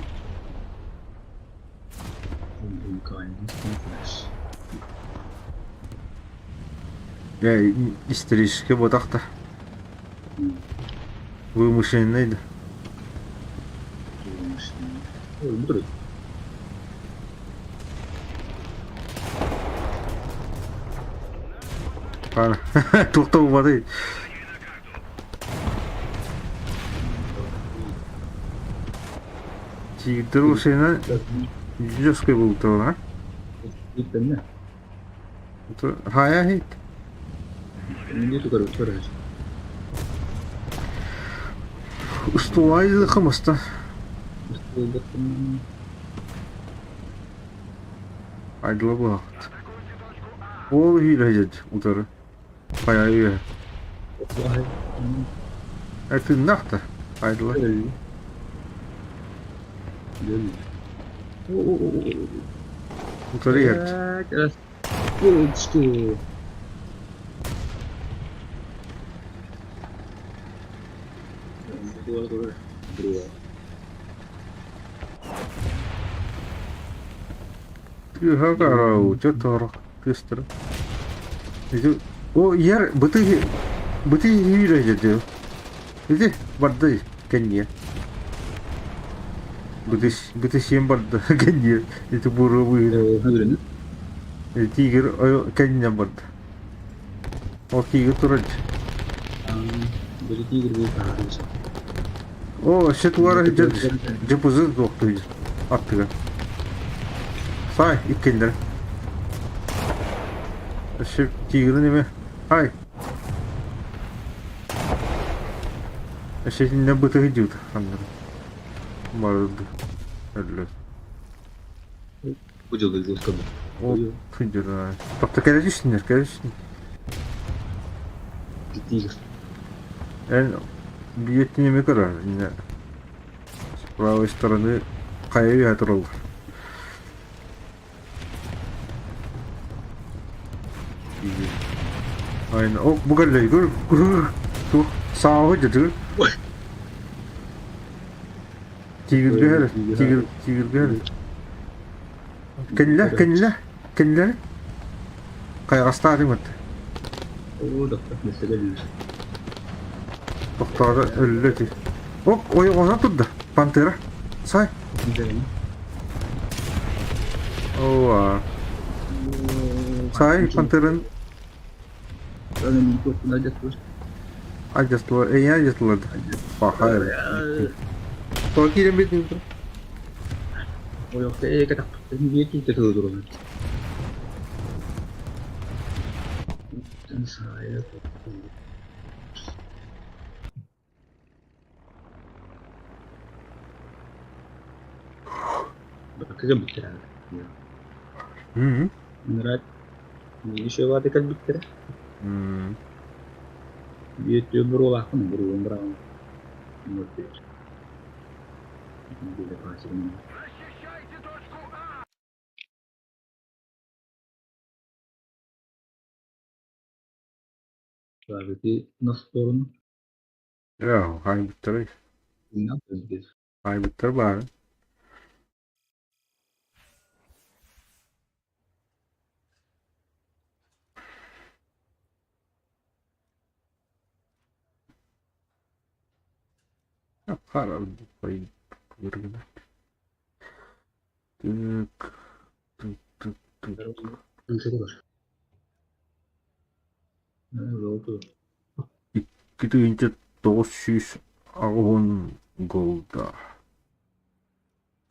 Дьэ, историческай буотах да. Вымышленный да. Туох да буолбатый. Тигрдэр усайынан жесткой буолталар. Хайа хит. Устуай кымыста. Айдыла буһахт. Ол иһиилэһдьэт утары. Хайа үө. Этиннах да айдыла. Утары иһэрт. Тыаһа карауча торох тыастара. Ити о иһэр быты быты иһиирэ дьэ Ити барды кэнниэ. Быты быты сиэн барда кэнниэ. Ити буруо быыһынан. Тигр кэннинэн барда. Ол тигр турар. О, өссө тугара сылдьар дьыпызы туохтуй аттыгар. Сай, иккиннэр. Өссө тигрин эме. Ай. Өссө итиннэ бытыгы дьыыт ханнар. Барыды. Өллөр. Бу дьылы жестко Ол сылдьар. Тохто кэлэ түстүннэр, кэлэ түстүн. Тигр. Эн биэттин эмэ көрөр. Инне с правой стороны хайа үөһэ тураллар. Айна, о, бу кэллэй, көр, көр, туох, сааҕы дьытыр. Тигиргэ тигр, тигиргэ Кэллэ, кэллэ, кэллэ. Хайаҕастаатыҥ вот. Тохтоото өллө ити. Оп, ойоҕоһо турда. Пантера. Сай. Оо. Сай, пантерын адьастылар, эйэ адьастылар. Пахай. Тоҕо киирэн биэрдиҥ Мм. Мм. Защищайте точку А! Joo, хаайбыттарый. Хаайбыттар баара. Так, так, так, так. Бар. Oldu. 2980 голда.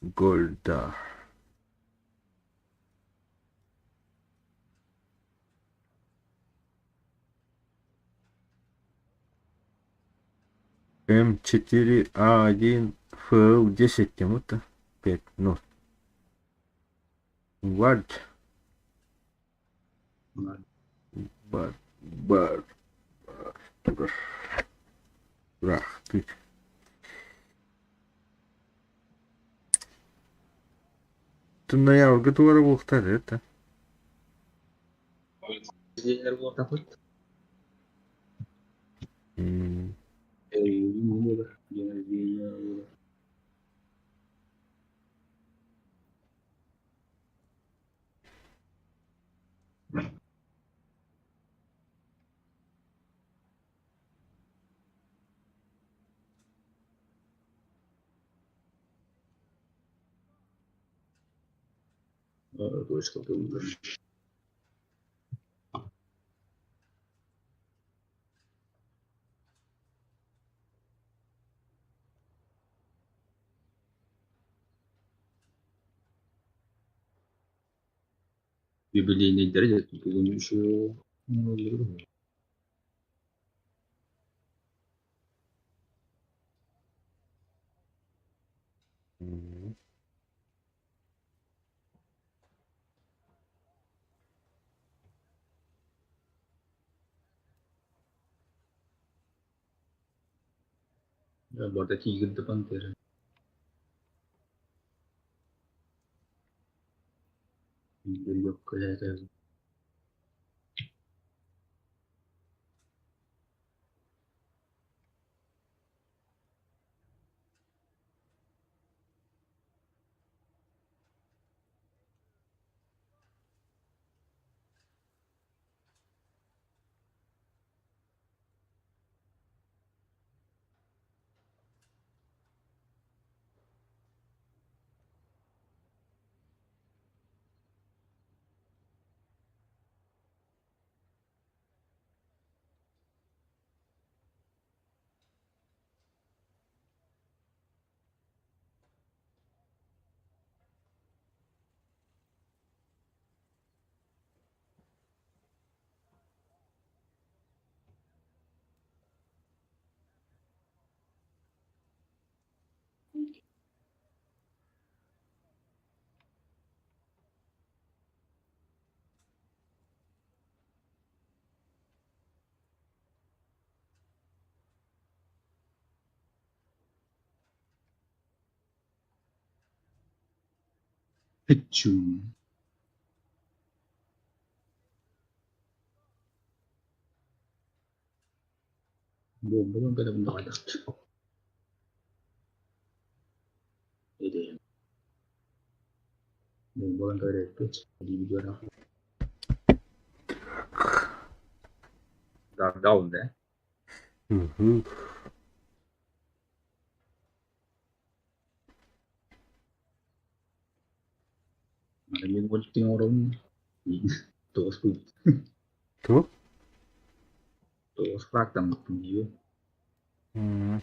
Голда. М4А1 ФЛ10 тем-то. 5, ну. Вард. Бар. Бар. Бар. Рах. Ты. Ноябрьга туара буолуохтаах это. Буолтахпыт. М. Буолар. День рождения буолар. Точка был. Юбилейный деревья тут еще. М. Борда тигр да пантера. Yok это. Печу. Бомбалын когда бындагайдакты. Эде. Бомбалын когда видео. Да, даун, да? Угу. Мен өлтүң орун. Тоғыз пул. Кто? Тоғыз фрактан дейбі. М.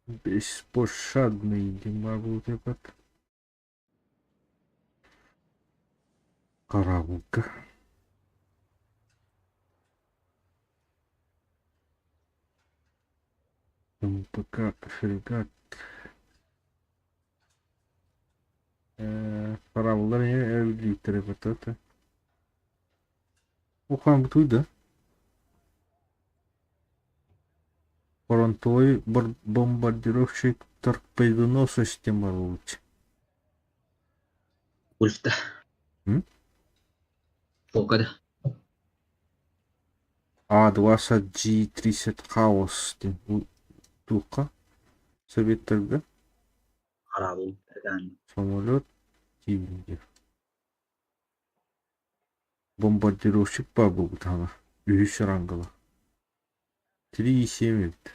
Беспощадный Дима был этот. Караулка. МПК фрегат. Караулдар не өлдүйтер это. Ухан бутуйда. Фронтовой бомбардировщик торпедоносец Тиморович. Ульфта. М? Фокада. А20G30 Хаос. Тука. Советтерге. Карабул. Самолет. Тибинде. Бомбардировщик Пабл Бутана. Үһүс рангала. 3,7 эбит.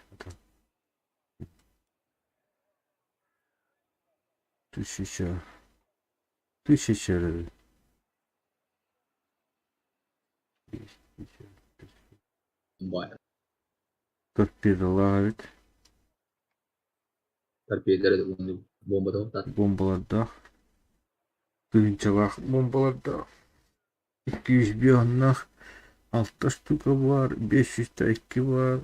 Тысяча. Тысяча эрэ. Бай. Торпедалаах эбит. Торпедалары уонна бомбата Бомбалардаах. Тыһыынчалаах бомбалардаах. 205 алта штука баар, 502 баар.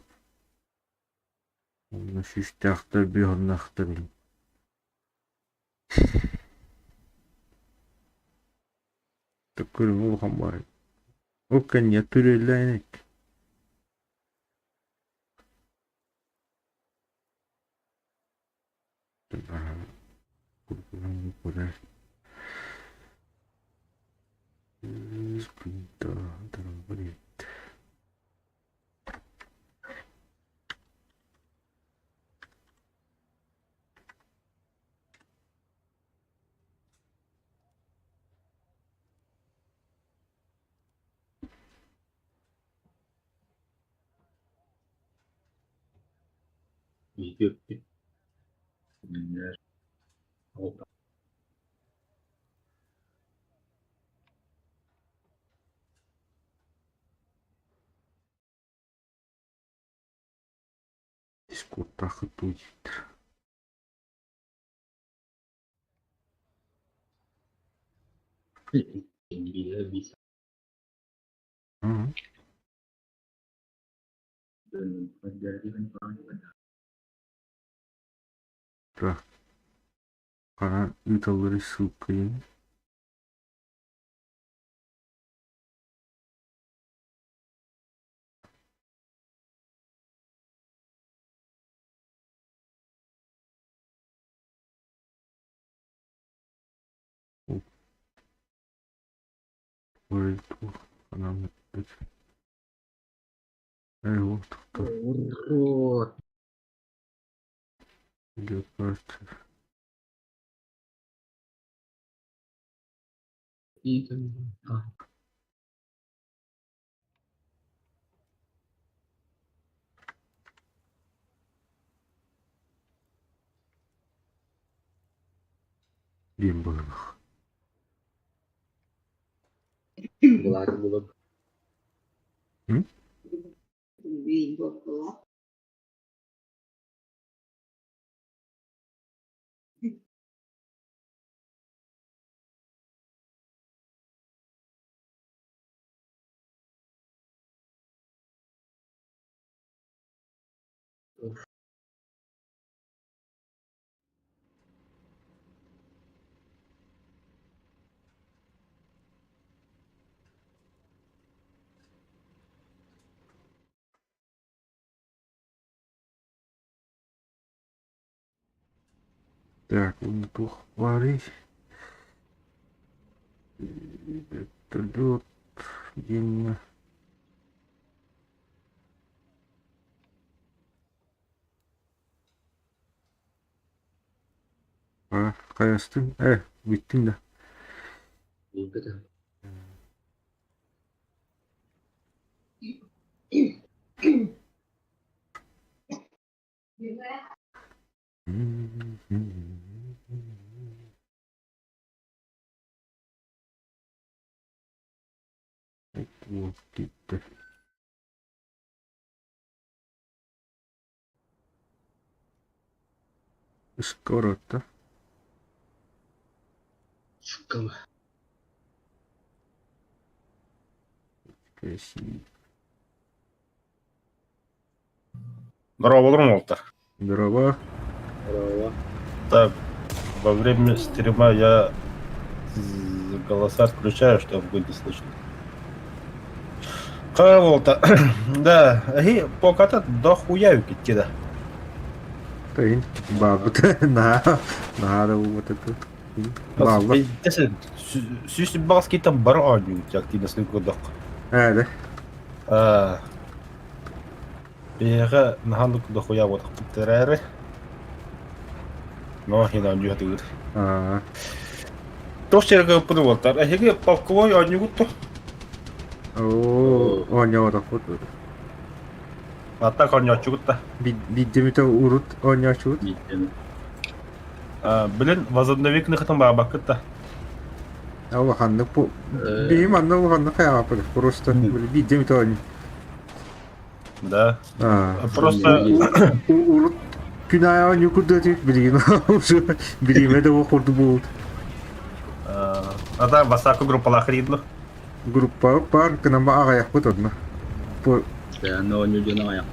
Онно сүүстээхтэр, биэһоннаахтар Төккөрүҥ улахан баар. Ол кэннигэр түрүөллээн ик. Биһиги Дискуртааххыт дуу диэбиттэр. Так, хара ыыталлары ссылкайын Урод! Диэн быһыылаах. Былааты булып. Так, уонна туох баарый? Вертолет диэҥҥэ А, хайастыҥ? Бүттүҥ да? Булбатым. Вот киттэ. Скоро-то. Школа. Красиво. Здорово, уолаттар. Здорово. Здорово. Так, во время стрима я голоса отключаю, чтобы было не слышно. Караволта. Да, и поката дохуя китти да. Тыын баабыт наһаа наһаа да буолбат этэ. Бааллар. Сүүс баҕас кийтэн бары оонньуу активностны көрдөх. Ээ Биһиэхэ наһаа дохуя буолтахпыт эрээри. Но хин оонньуу сатыыр. Аа. Туох сиргэ ыппыт уолтар? Эһиги полковой оонньуугут дуо? Оо, оонньооботохпут. А так оонньооччугут да? Биирдэ эмитэ урут оонньооччубут. Биирдэ эмэ. Блин, возобновик ныхытын баабаккыт да? Улаханнык бу биһи манна улаханнык хайаҕаппыт просто биирдэ эмитэ оонньуу. Да. Просто урут күн аайы оонньуу курдук билигин бириэмэ да курдук буолбут. А да, Васаку группалаах ридно. Группа бар гынан аҕайахпыт онно. Бу оонньуу диэн аҕайах.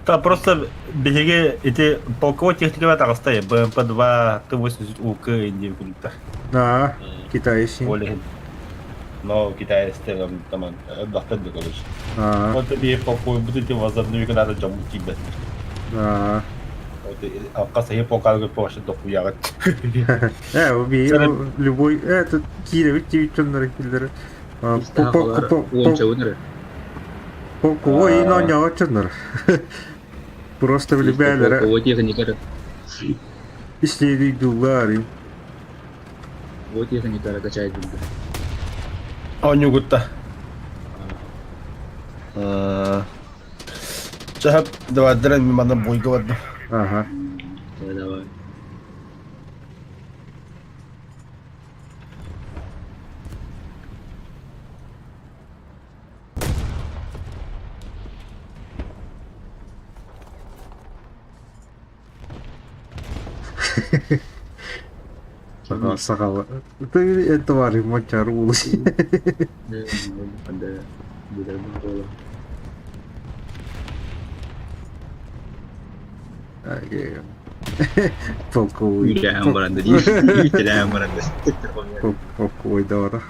Та просто биһиги ити полковой техникаҕа таҕыста БМП-2 Т-80 УК диэн курдуктар. Да, китайский. Ол иһин. Но китайцы там элбэхтэр да короче. Вот биһи полковойбут ити возобновик надо дьоммут тиийбэттэр. Алка саһи полкалга вообще дохуяҕыт. Э, любой этот киирэбит диэбит дьоннор киллэрэ. Полковой оонньооччуннар. Просто билбээлэрэ. Полковой техникары. Исследуйдуллар. Полковой техникары качайдылар. Оонньуугутта. Чэ, давай, дрэн манна бойга бардым. Ага. Давай. Сахал, сахал. Ты это вари мочар улус. Полковой. Үрээн баран да дии. Үрээн баран да. Полковой да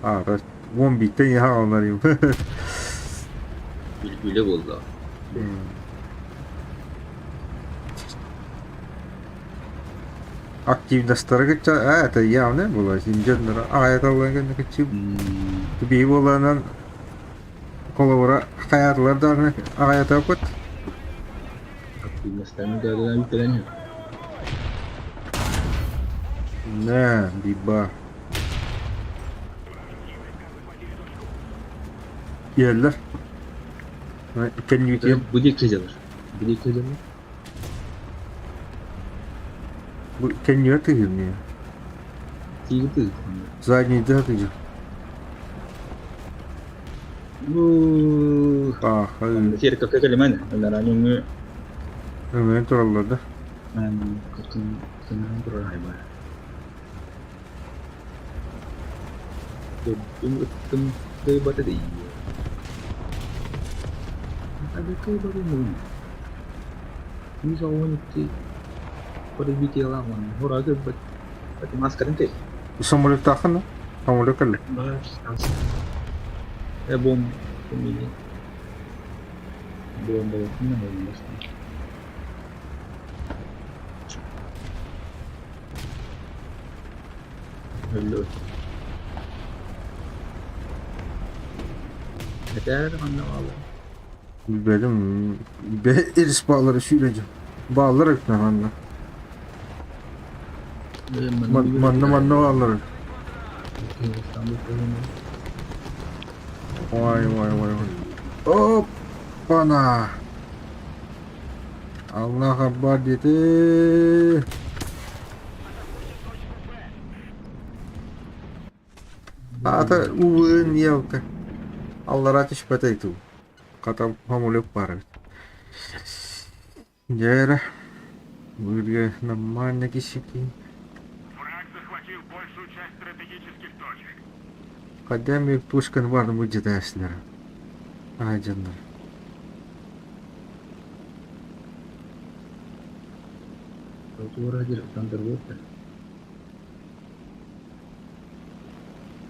А, уон бииртэн иһэ аҕалларым. Үлэ буолла. Активностара кытта а, это явно было. Синдьоннор аҕайаталлан кэннэ кытчы биһи буолаанан холобура хайаатылар даҕаны аҕайатааппыт. Активностарын кытта үтэлэн Нэ, биба. Иһэллэр. Кэннибитигэр Бу диэки сылдьаллар. Бу диэки сылдьаллар. Бу кэннигэр тыһыынньа. Тииги тыһыын. Заднийда тыһыын. Бу Аха. Церковка кэлимэн, нараньыҥы Өҥөйөн тураллар да. Кытынан турар айбар. Ыттым ыттым кыайбата дии. Хата кыайбата муҥ. 112 подбитиялаах уонна ура көрбөт. Маскатын кэй. Самолеттааххын да? Самолет кэллэ. Э бом мини. Бомбалатын да Өллө. Этээр ханна бааллар? Билбэтим. Эрис бааллара сүүрэ Бааллар эбит манна. Манна манна бааллар. Ой, ой, ой, ой. Оппана! Аллах Акбар диэтэ. Аата УВН елка. Аллараа түспэтэ иту. Хата самолет баар эбит. Дьэ эрэ, быырга нормально кисики. Враг захватил большую часть стратегических точек. Хотя мне пушкан бар будет эслер. Ай, дьоннор.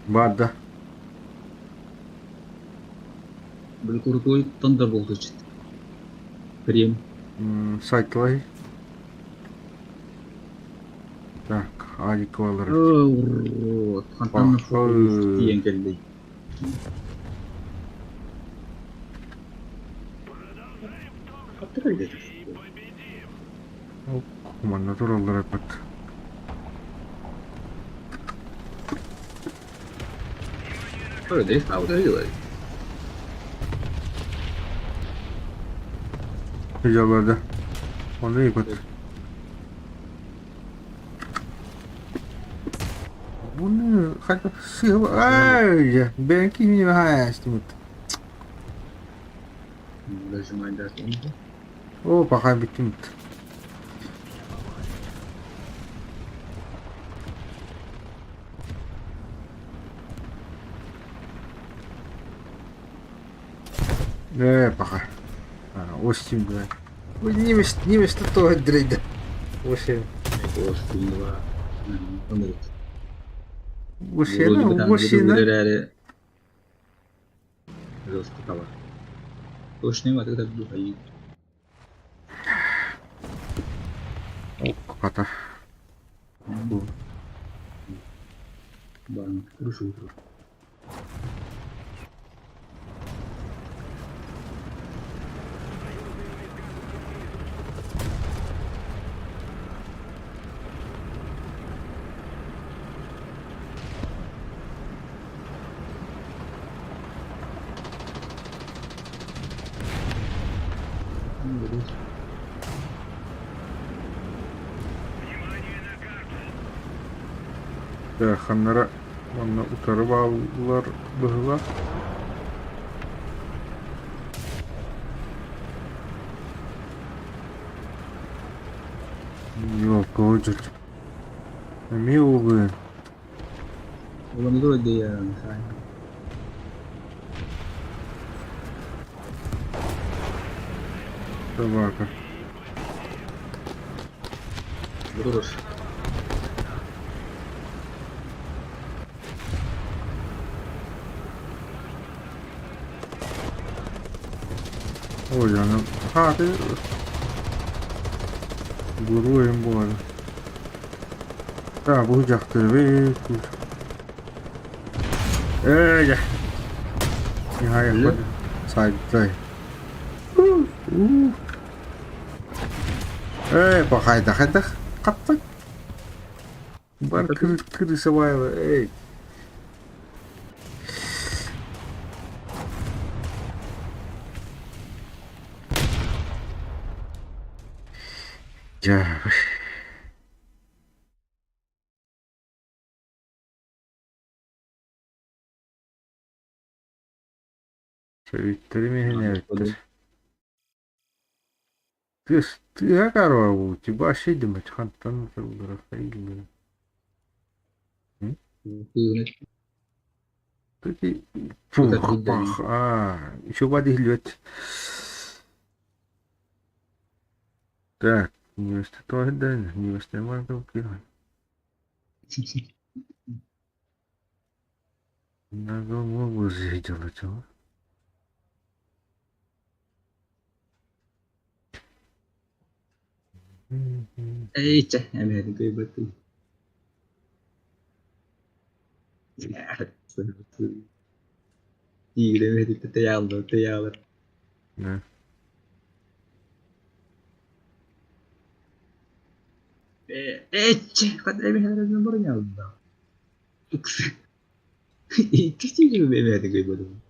Баар да. Били крутой Thunderbolt Крем. Сайтылай. Так, Алик балар. Урод. Хантан тиийэн кэллий. Манна тураллар эппит. Дьалларда. Ону ыйбыт. Буну хайдах сыыһа ай бэйэҥ киһини хаайаастыбыт. Оо, пахай бүттүмүт. Ээ, паха. Остин, бля. Немец, немец тоже дрейда. Вообще. Вообще, вообще. Хата. Ханнара уонна утары бааллар быһыылаах. Ёлка, Эмиэ уулуйан. Собака. Ой, аны хааты гуру буолар. Да, бу дьахтары Ээ, Сайдай. Эй, пахайда хайдах хаттак. Бар крысовая, эй. Дьэ. Сөбүттэрим иһин эбиттэр. Тыас тыаһа карвабу тиба шидимэт хантан тыллара хайыллара. Фух, а, еще воды льет. Так, не да, не Надо сделать. Эй, чэ, эмиэ кыайбаттыы. Тиигирэ тэйааллар. Да. Эччэ, хат эмиэ бороняалла. Икки тиигирэ эмиэ кыайбатым.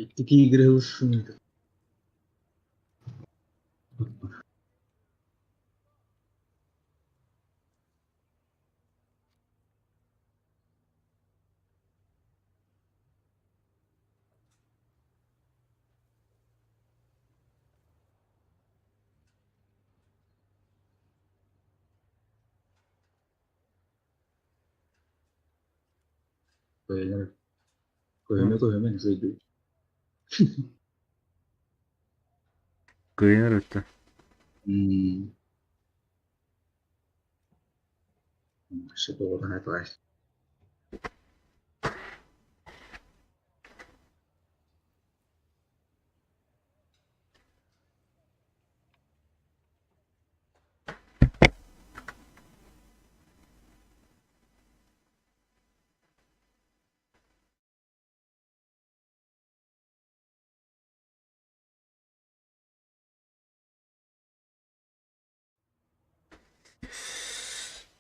Икки тиигирэ ылсыммыт. Көһүнэр. Көһүмэ көһүмэ сыйдыы. Кыайан эрэ М. Сөп оҕотун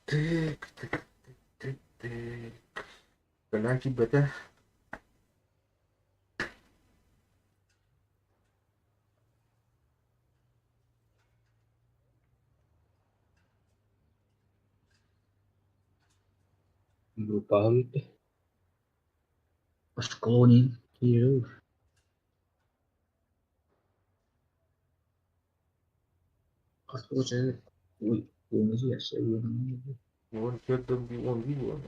Так, так, так, так. Кэлэн киирбэтэ. Группаҕа бүттэ. Осколонин киирэр. Хас Ой, 14 11 буолан.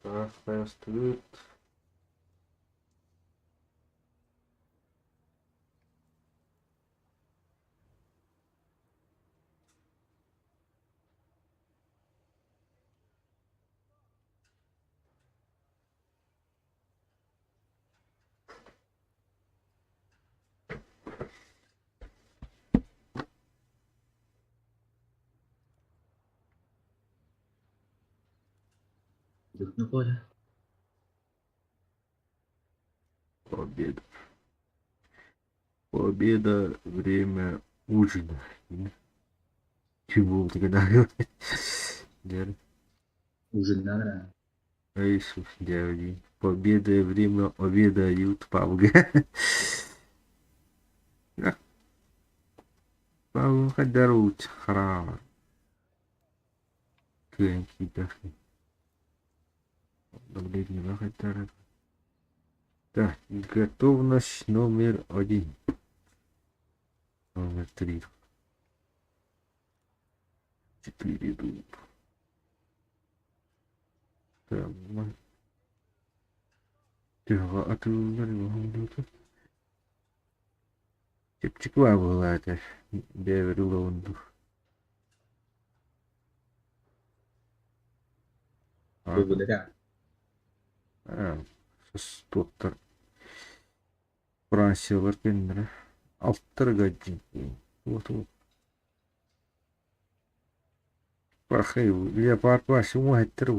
Так, хайастыгыт. Коля. Победа. Победа, время ужина. Чего ты когда говоришь? Ужин Иисус, дяди. Победа, время обеда, ют Павга. Павел хадарут храм. Кэнки дахи. Так, готовность номер 1. Номер 3. 4 дуб. Там. Чэпчэки баар этэ бэйэбэр ылабын дуу Туохтар Франциялар кэннилэрэ алтарга Леопард уҥуһэттэр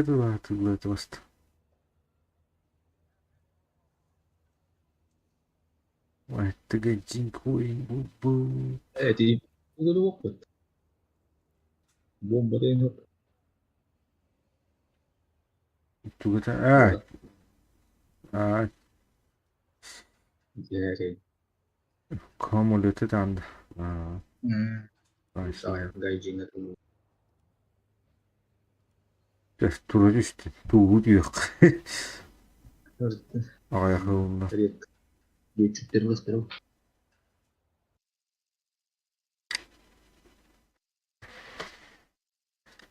Тыллаатыллаата Эти Бомба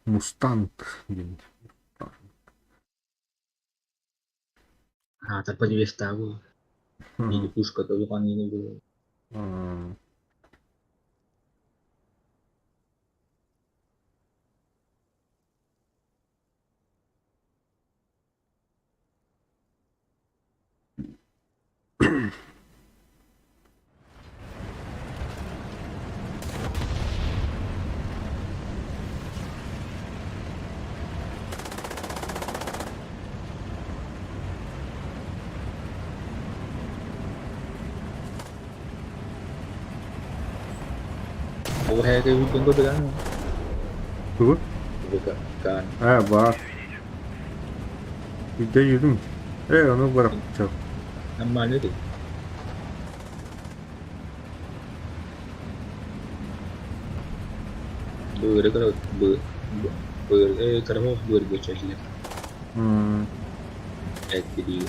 Мустанг диэн. А, Или пушка то было. Ол һээгэ үүтэн көрдөрөн Тугу? Кан. Аа баар. Үйдэ жүрүм. Ээ ону барахча. Нормально ты. Быыры быыры кыра быыргы чэллэр эттирии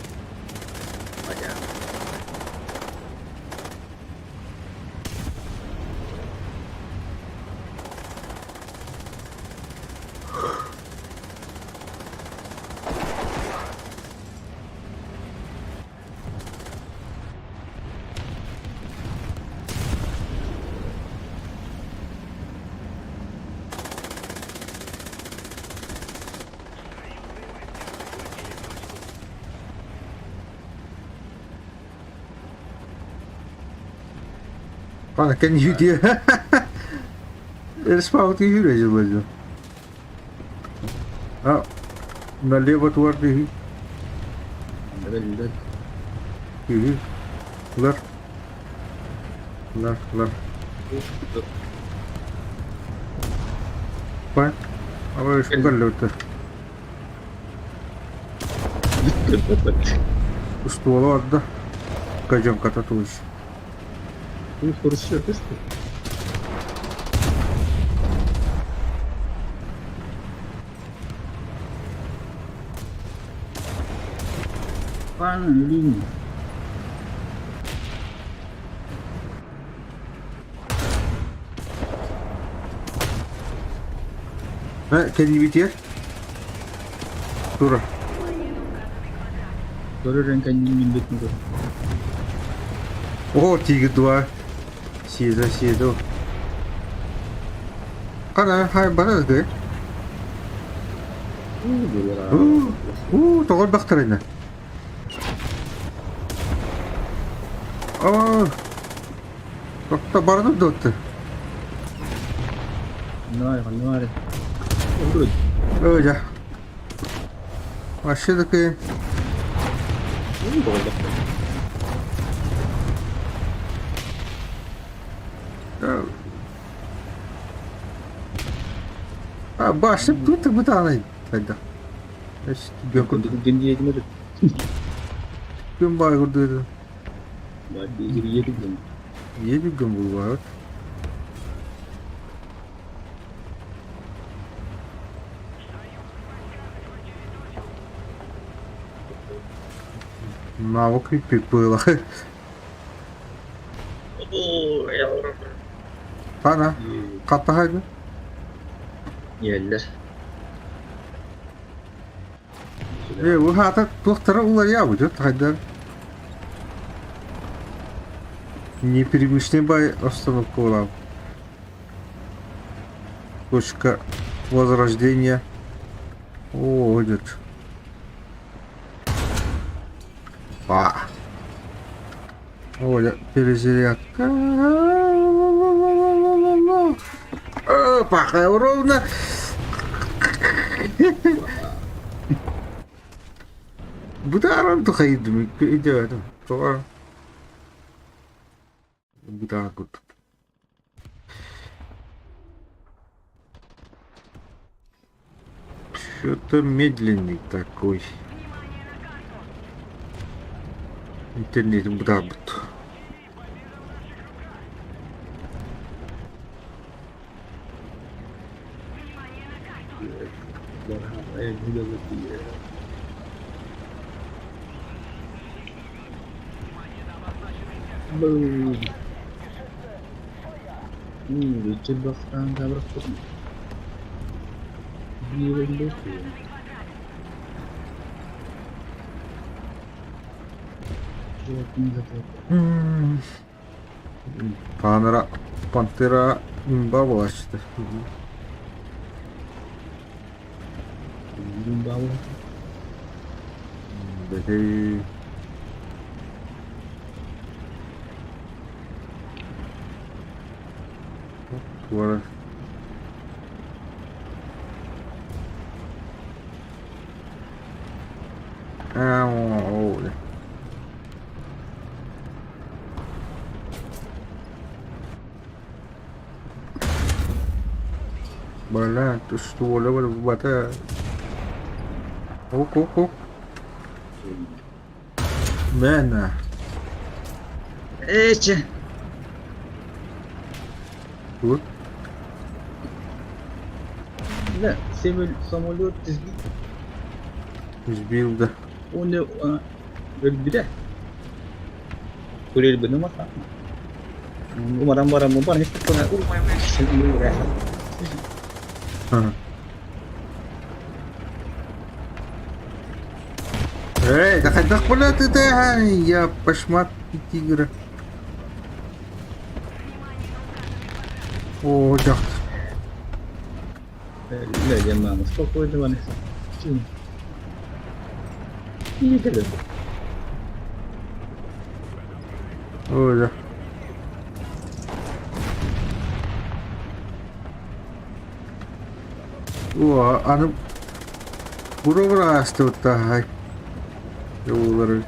Пана кэнники Респаут юрий. А налево туар дии. Биллэр. Лар. Лар, лар. Па. Абы шугаллыта. Устуола барда. Кадьоҥката туус. Кэннибитигэр тура. О, тигр два. Сиэдэ, сиэдэ. Хана, хай барар да. Уу, тоҕо элбэхтэринэ. Аа, Тохто баранып да отты. Өө дьэ. Вообще такие. А, башып тут бытаанай тогда. Күн баай курдук. Едигин булбаат. Навык было. Хана, хаттахайды. Иэллэр. Э, хаата туохтара уларыйаабыт хайдар. Непривычный бай остановка была. Точка возрождения. О, идет. А. Оля, перезарядка. Пахая ровно. Бытааран тухайдым идеятым. Тоҕо бытаар курдук. Что-то медленный такой. Интернетим бытаарбыт. Панера, Пантера имба буолааччыта. Бэтэй туора Аа, Бала, ствола бата. Ок, ок, ок. Мэна. Эче. Вот. Да, самолет сбил. Сбил да. Он өлбүтэ. Көрөлбүнү матаама. Умаран баран баран Эй, да хайдах буолла я пошмат тигра. О, дьахтар. Лэ, спокойно ваны. Ой, да. О, аны бура-бура астыбыттааһай. Явуулар эбит.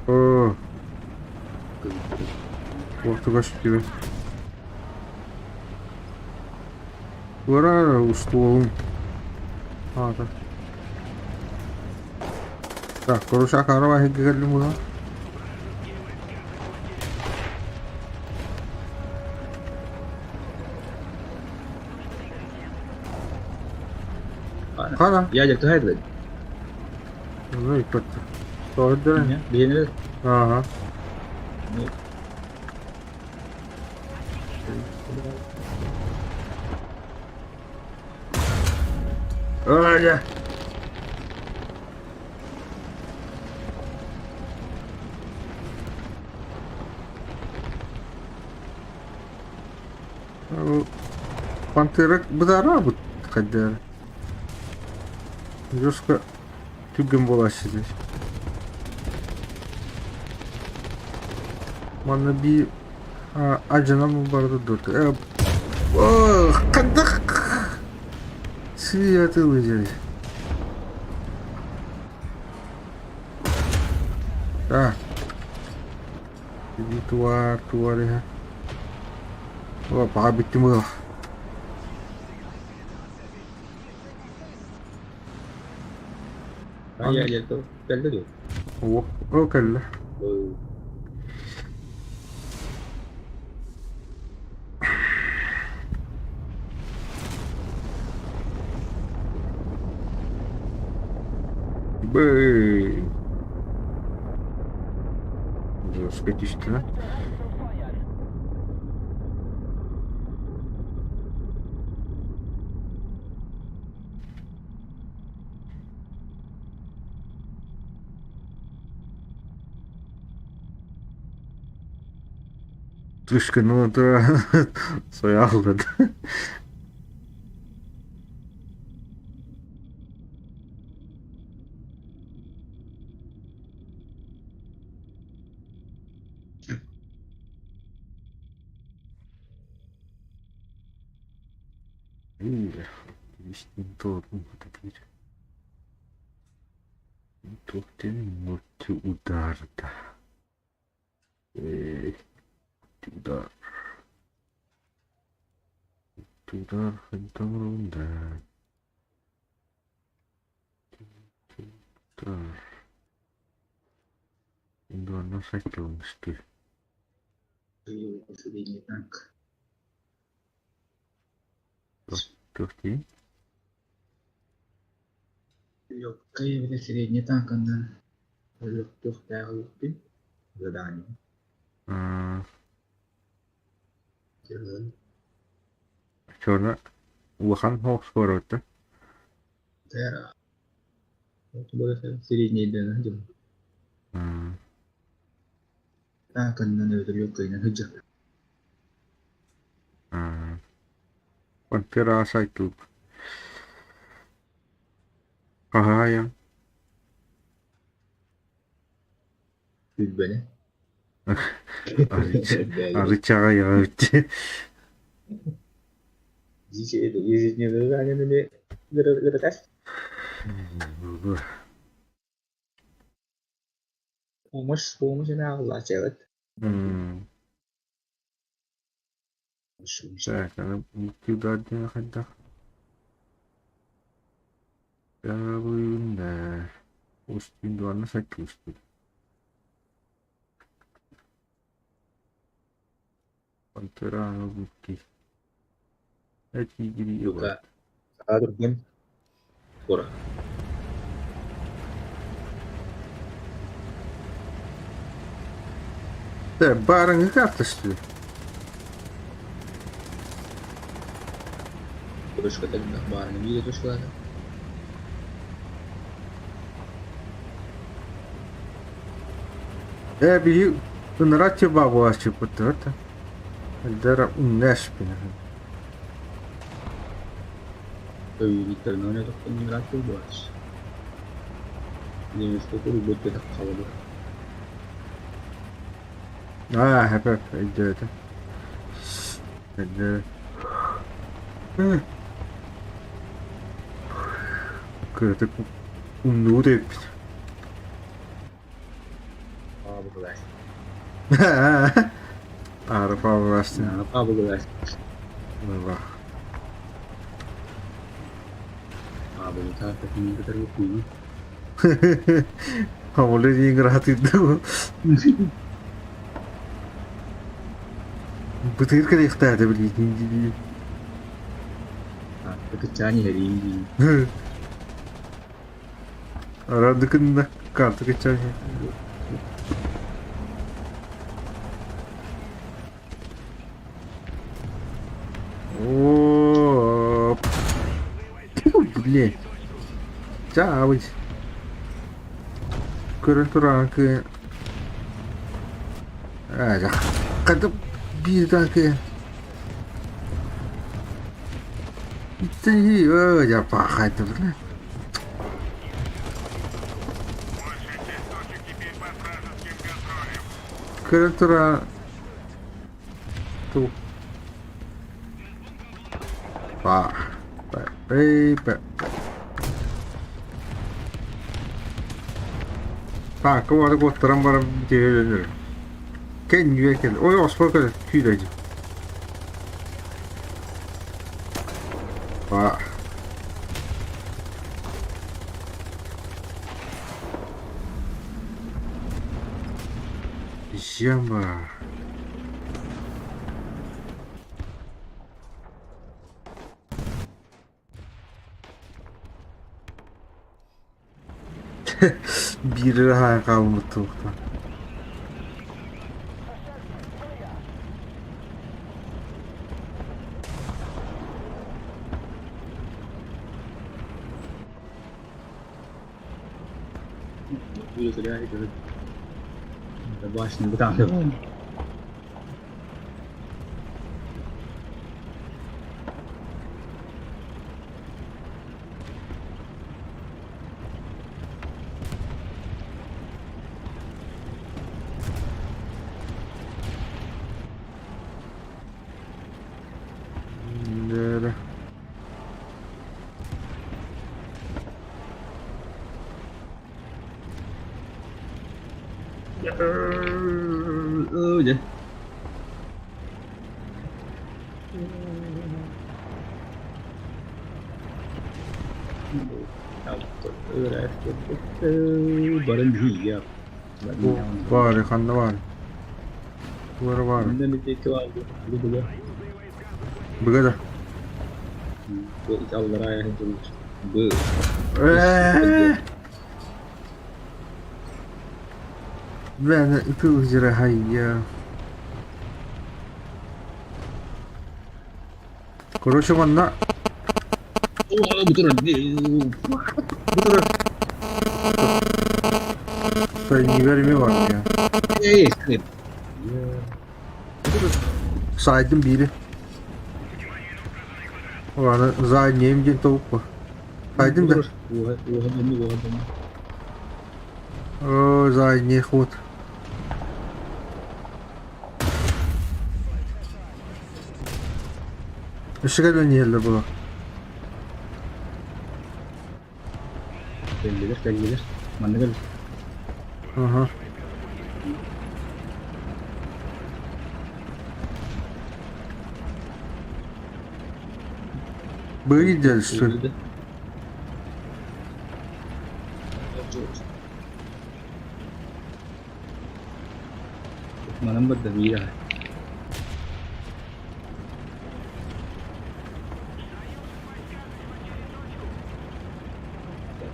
О, Португаш тебе. Ура, устуолум. Аата. Так, короче, акара иһиргэ кэллим буолан. Хана. Ядер туһайдылар. Ну и көттө. Тоҕо Биһиэнэ. Ага. Аля. Пантера бытара бут хайдары. Жестко түргэн буолааччы здесь. Манна биир алдьанан барда дуо? Хайдах сыата здесь? Так. Туар, туар иһэ. О, паҕа бүттүм ыал. Кэллэ дуо? О, ол кэллэ. Бэй. Жестко түстүлэр. Түшкүнү сояаллады. Мультиударда. Удар. Удар хантамрунда. Удар. Индуанна сайтланышты. Средний танк. Тух дии? Легкая эбэтэр средний танканан өлүөхтээҕи задание. Чорна улахан хоһ Средний дэн танканан эбэтэр легкайынан сылдьар. Пантера сайтыл. Хаһаайан. Бүлбэни. Арычаҕа яҕа Помощь, помощь ааҕыллааччыбыт. Так, аны мультиудар диэн хайдах? Үүннэ. Устин саккыспыт. Пантераны букки. Этигири Бука саа түргэн тура. Баарыҥы карточты. Точка элбэх баарыҥы биирэ точкалаата. Ээ биһи ыныраччы баабылааччыппыт Элдэр умнэшпин. Өйүүнүттэрин ойнотохтон ырааччы буолааччы. Немецкэй курбут кэтэх халабыр. Аа, хэп өйдөөтө. Өйдөө. Кыратык умнубут эбиппит. Паабылай. Аара паабылаастын. Паабылай. Мыла. Паабылыта такими кытары Хамолы диин граатыйда. Бытыыр кэлиэхтээтэ билигин дии. Кыччаан иһэриин дии. Арадыкын карта кыччаан О, блин. Чаабыч. Көрөн туран кы Аа, хата биир кы Ты, я пахать, бля. Большая часть точек теперь под вражеским контролем. Көрөн туран ту Ба. Ба. Ба. Таакка бары куоттаран баран бүтүөлөнөр. Кэннүгэ кэл. Ой, оспор кэл. Күүдэдь. Ба. Яма. Биир эрэ хаайан хаалбыт туохтан. Башня бытаан. Дээрэ. Дьэ. Баран биһиги Баары ханна баар? Туора баар. Быга да. Ээ. Бэни ытыы хайя. Короче, манна бу турар. Тайнигар эми бар я. Сайдым бири. Аны задним диэн тобукпа. Сайдым да. О, задний ход. Өссө кэлэн иһэллэр була. Кэллилэр, кэллилэр. Манна кэл. Ага. Быйдер что ли? Манан барда биир аҕай.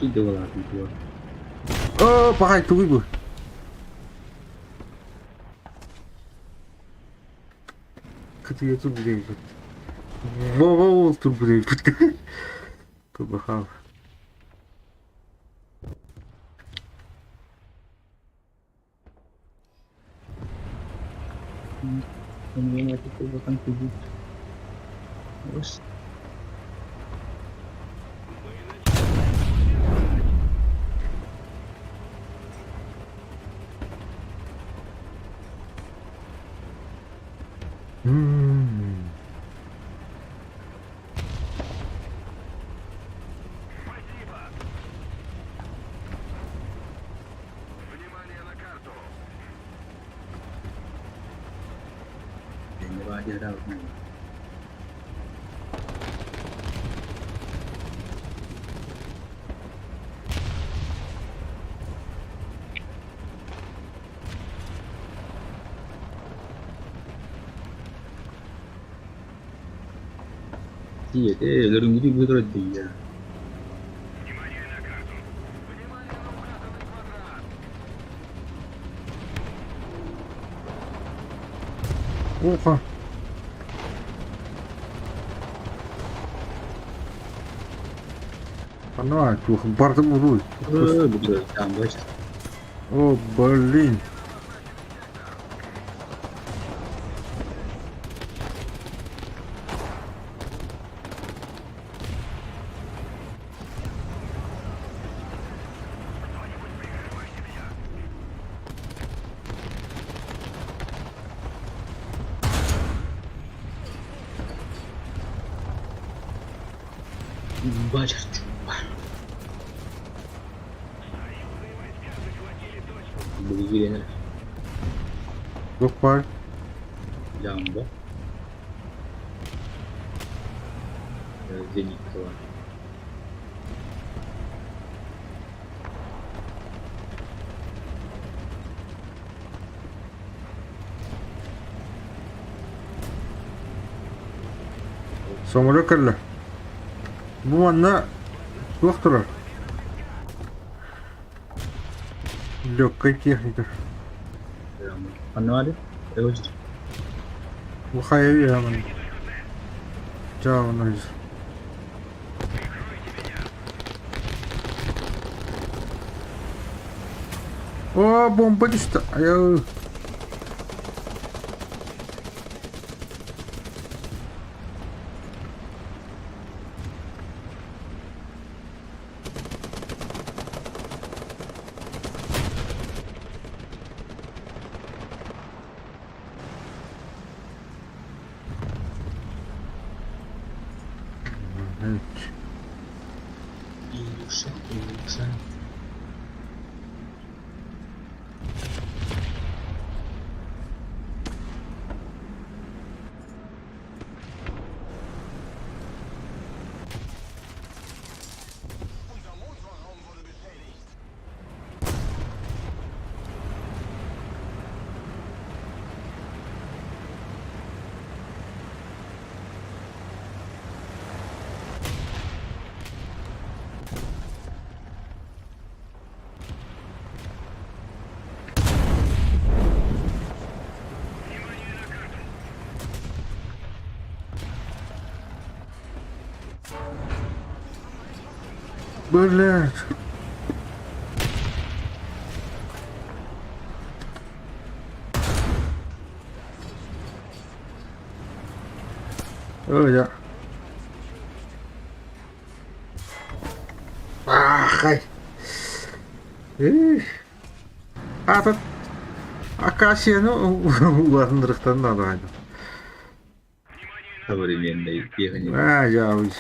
Киирдэ уолаатын туох. Оо, пахай тугуй бу? Кытыйа турбут Во-во турбут Кубахал. Terus М. Тиийэтэ өлөрүҥҥүтүн быһа дии Ухо. Ана, туох бардым уруй. О, блин. Билигин Туох баар? Лямбо Зенитова Самолет кэллэ. Бу манна туох турар? Легкая техника. Ханна баар Бу хайа үөһэ Чаҕын О, бомба түстэ. Айыл. Илюша, Илюша. Блядь. Өө дьэ. Аахай. Ата акацияны улаатыннарыахтарын наада Современной техники. Аа, дьаабый.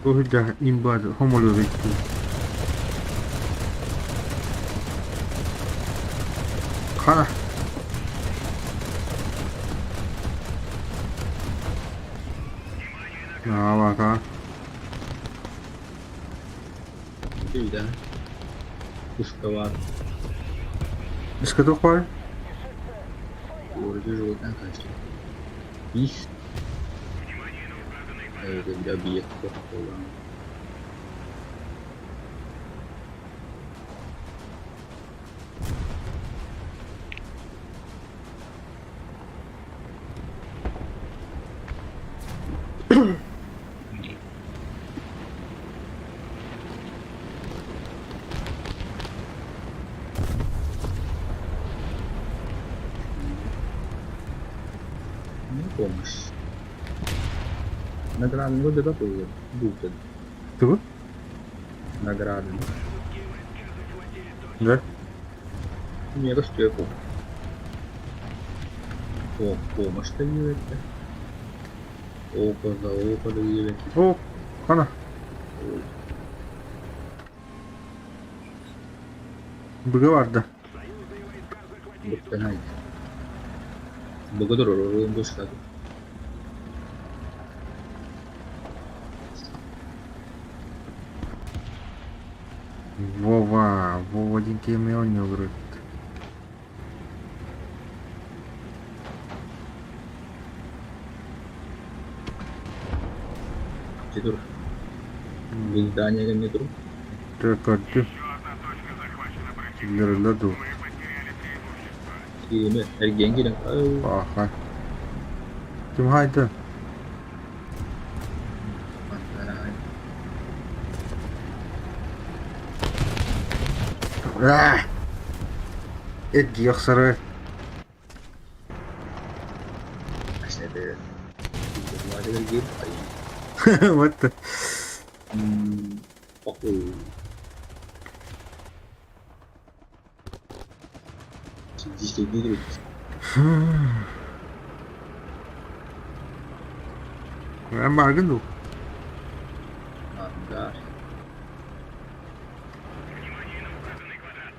Туох да имба хомолуо эбит. Хана. Наалата. Да. Пусковат. Иске туох баар? Ис. Объект буолан. Не помощь. Награды вроде готовы. Будет. Тугу? Награды. Да? Не растеку. О, помощь-то делается. Опа, да, опа, да, О, хана. Быга барда. Быкканай. Благодарю, больше Вова, Вова диэн киһи оонньууллар Тур. Здание не тур. Көрдүм. Еще одна точка захвачена противником. Киллэрэллэр дуу. Мы потеряли преимущество. Кириме, эргиэн киирэн. Баха. Ким хайда? Аа! Эргийэ охсорой. What the? Эн бааргын дуу? Да. Внимание на указанный квадрат.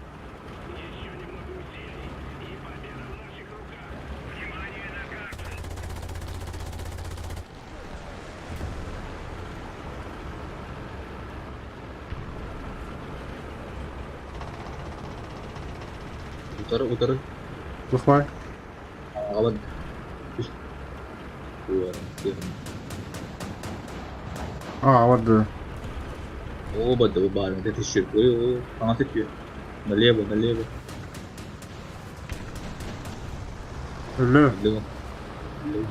Еще немного усилий, и победа в наших руках. Внимание на карту. Утары, утары. Туох баар? Аҕабын. Аа, барда. Оба да баар, это еще. Ой, ой, ана түтүө. Налево, налево. Өллө. Налево. Налево.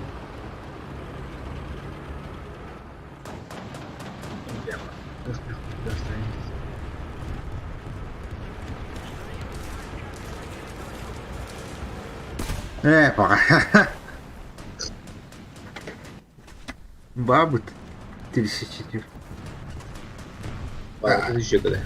Ээ, пока. Бабыт. Тирсичитив. Баар, еще когда.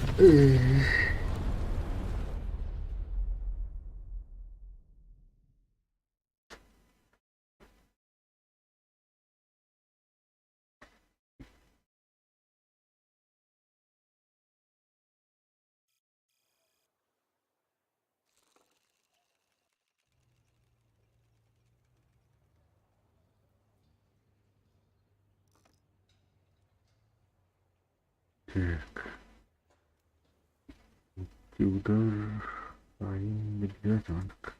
Так. Удар. Ай, блядь, он. Так.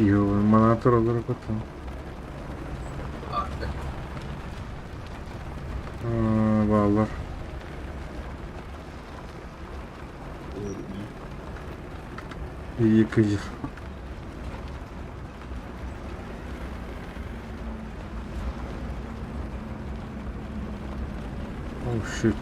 Манаа тураллар потом. Аарта. Бааллар. Ийи Oh shit.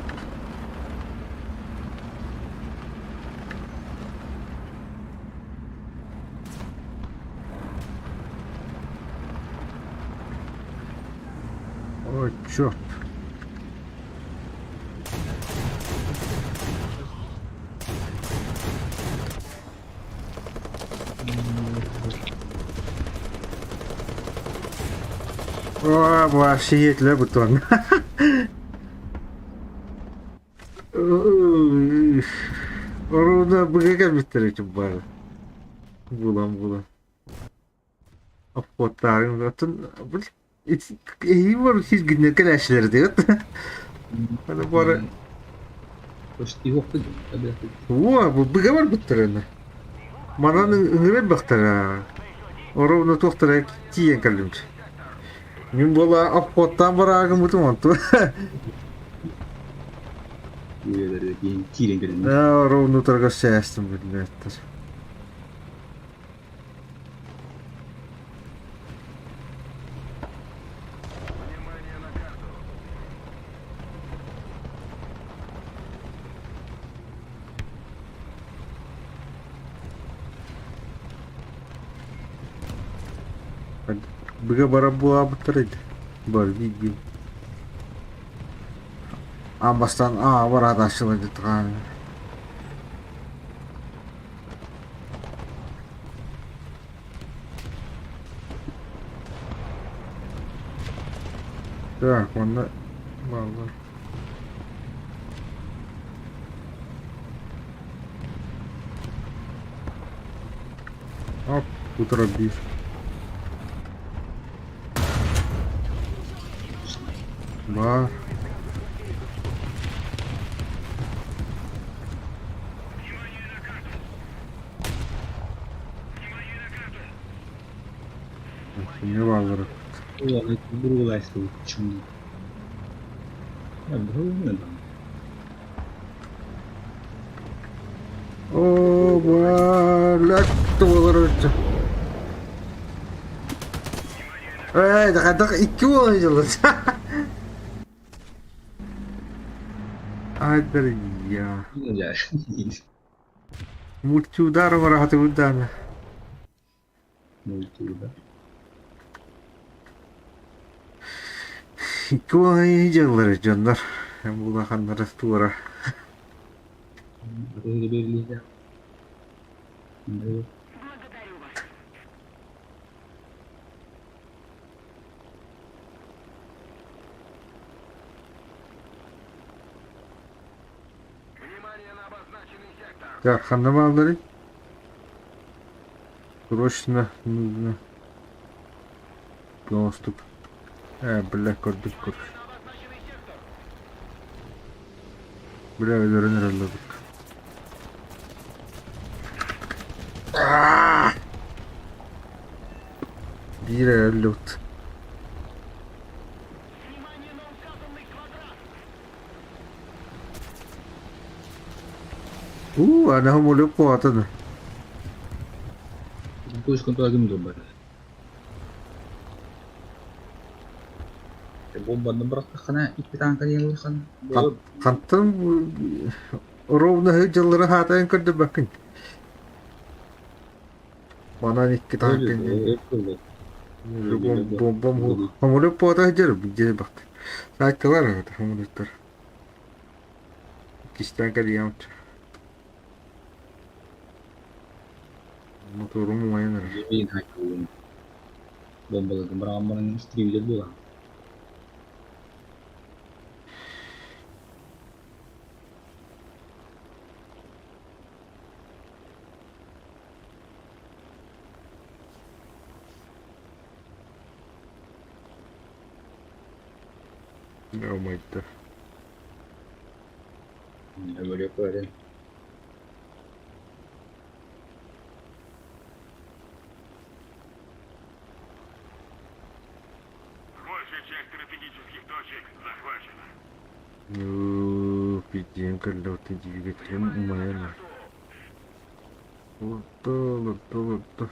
Ой, черт. О, вообще етле бутон. Оруна быга кэлбиттэр этим бары. Булан-булан. Оппоттарын атын эһиги бар сиргиннер кэлээччилэр диэт. Аны бары Почти уоппут. Уо, бу быга барбыттар аны. Манан ыҥырар бахтара. Оровно туохтара тиийэн кэллим. Мин буола обходтаан бараагыммытым онту. Киирэн кэлин. Ровно утарга сээстим билбэттэр. Быга барар буолаабыттар ити. Бар видео. Аан бастаан аа бараатааччылар дьытҕаан. Так, манна бааллар. Оп, утро биир. Баар. Эмиэ бааллар. Почему? Оо, баар, туолар Ээ, хайдах икки уол дьылыс. Айдарья. Мультиудар оҥоро дааны. Мультиудар. Икки уол дьыллар дьоннор. Улаханнара туора. Так, ханна баалларый? Срочно нужно доступ. Бля, көрдүк көр. Бля, өлөрөн эрэллэбит. Биир эрэллэбит. Уу, ана хомолук куотан. Пусть ким думает. Бомбаны бырахтаххына икки таанка диэн улахан Хантан ровно дьыллары хаатайын көрдөрбөккүн. Манан икки таанка бомбом хомолук буота сылдьар дьиэ бахт. Саайталар хомолуктар. Иккистээн кэлиэм. Моторум умайан эрэр. Бомбаларын быраҕан истребитель буолан. Умайда. Öyle böyle. стратегических точек захвачена. Уу, пиздиэн көрдөөхтөн дьиибэтин умайан олордо, олордо, олордо.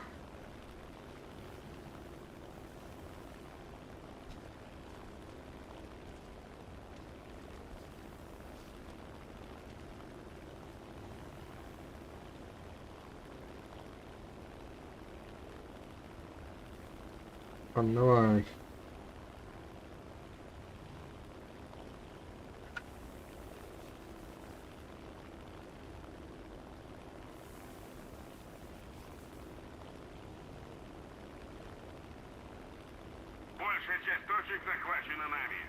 Ханна баарый? Большая часть точек захвачена нами.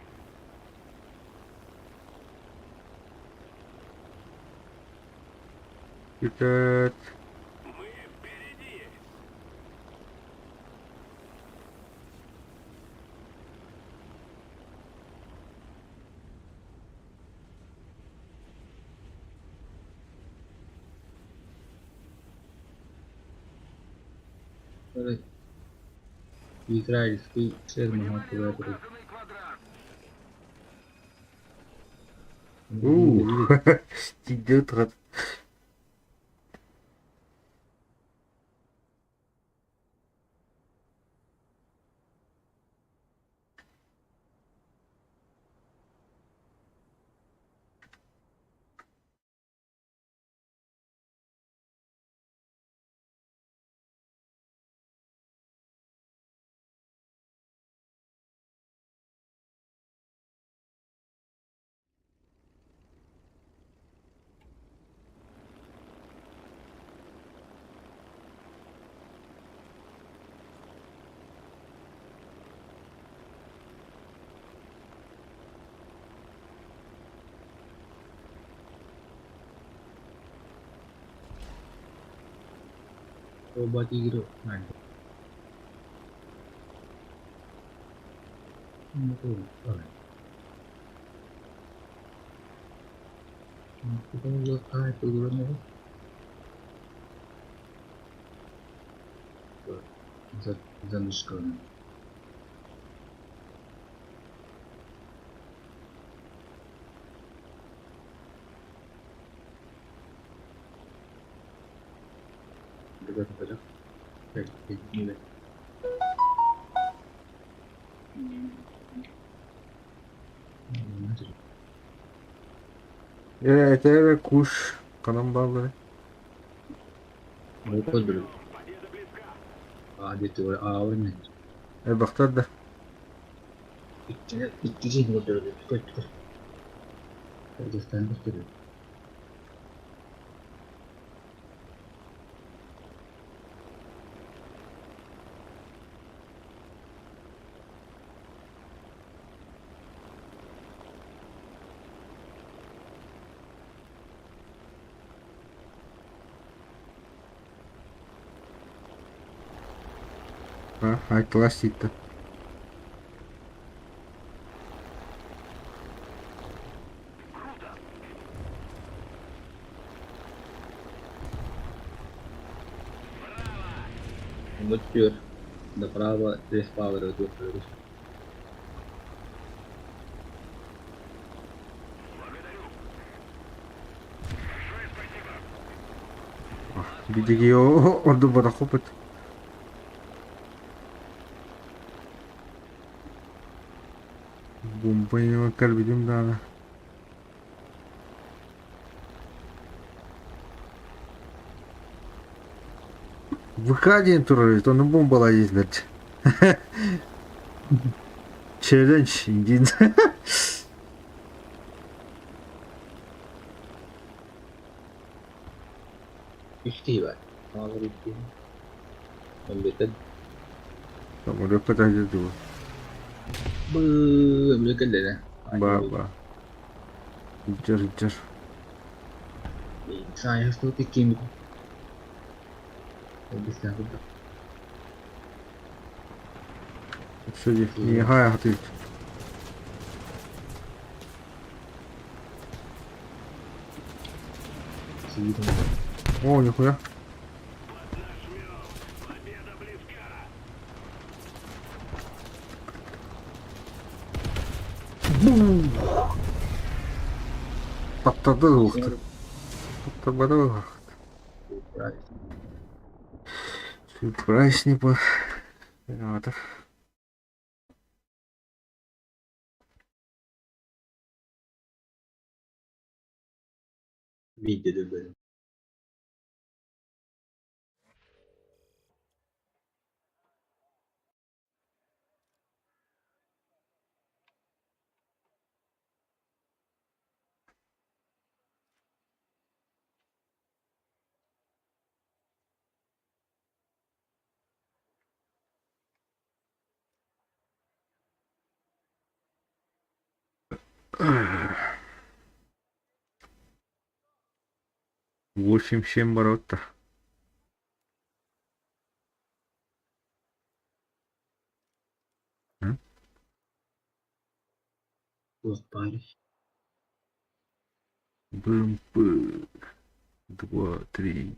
Бүтээт. Мы впереди. Израильский Шерман Указанный квадрат. Уу, тиийдэ утарат. Ээ, этэ эрэ куш ханан баалларый? Элбэхтэр да? А, айтылас тииттэ. Биһиги ордубатахпыт. Бомба кэлбитим даҕаны. ВК диэн турар эбит, ону бомбалаа диэтилэр. Челлендж диэн. Самолётка таһырдьа дуо? Ба ба. Илдьэр илдьэр. Өссө миэхэ аһатыыт. О, нихуя. Таптарда да Таптарбата да. Сюрприз не по... Биирдэ да 8-7 ворота. Туох баарый? БМП. Два, три.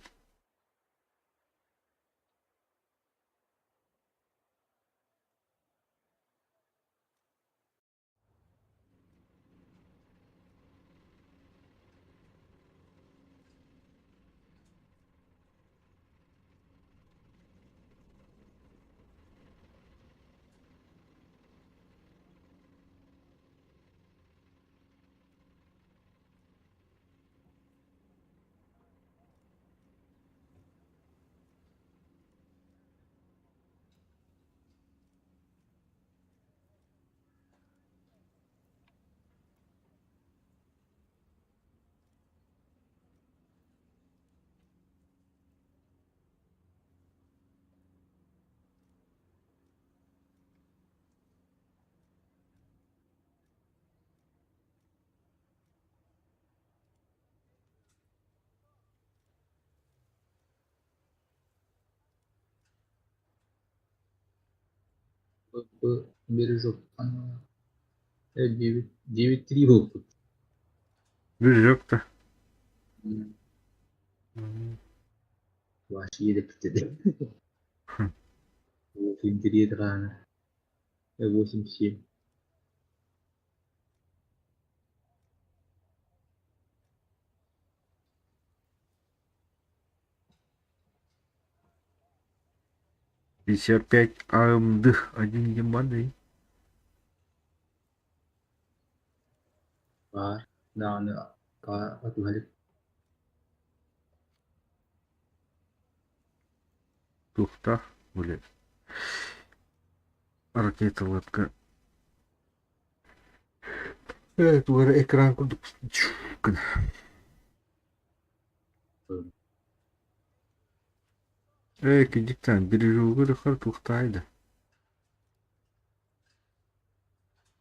Б бережок. 9, 9-3 буолбут. Бережок да. Вообще елеппит 8-3 даҕаны. 8-7. 55 АМД один ебаный. Баар даҕаны атыылаһа Туохтаах били ракеталарга туох эрэ экран курдук гына. Ээ кидиктан бережуга да туохтаай да.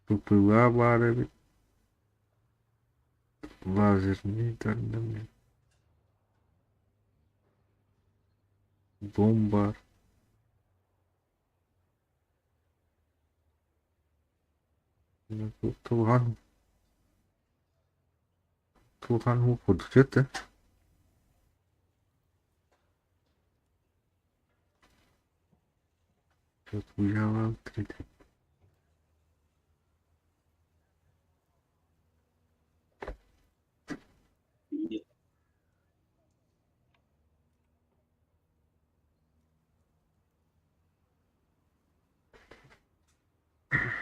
ППЛА баар эбит. Лазерный дальномер. Бомбар. Тулхан Тулхан курдук да?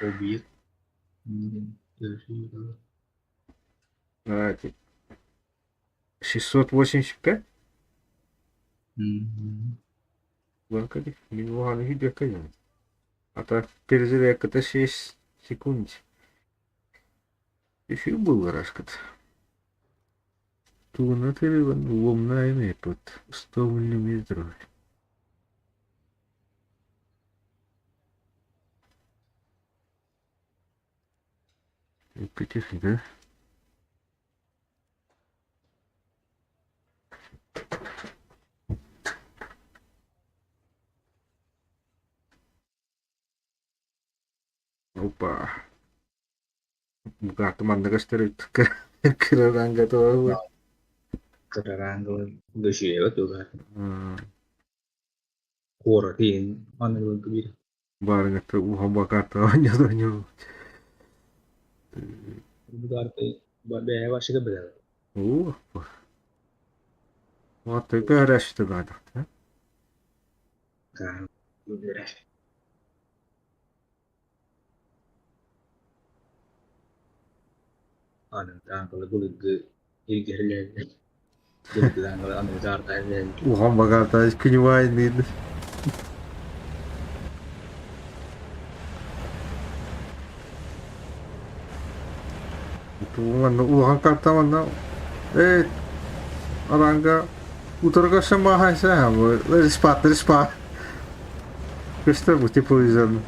Ол биир. Давайте. 685? Банкади. Минуганы хидеккайан. А так перезарядка-то 6 секунд. Еще был раскат. Тугунатырыган ломная метод 100 миллиметров. Да? Опа. Букааты манна көстөр кыраранга туох Кыраранга дышыева туга. Куора тиин анны биир. Баарыҥҥа уһамбакаата оонньоото. Бэйэ башыга билэр. О, вот ты говоришь, что надо. Улахан багаата күнү Манна улахан карта манна э аранга уторга самахайса респа респа көстөр бу тепловизорну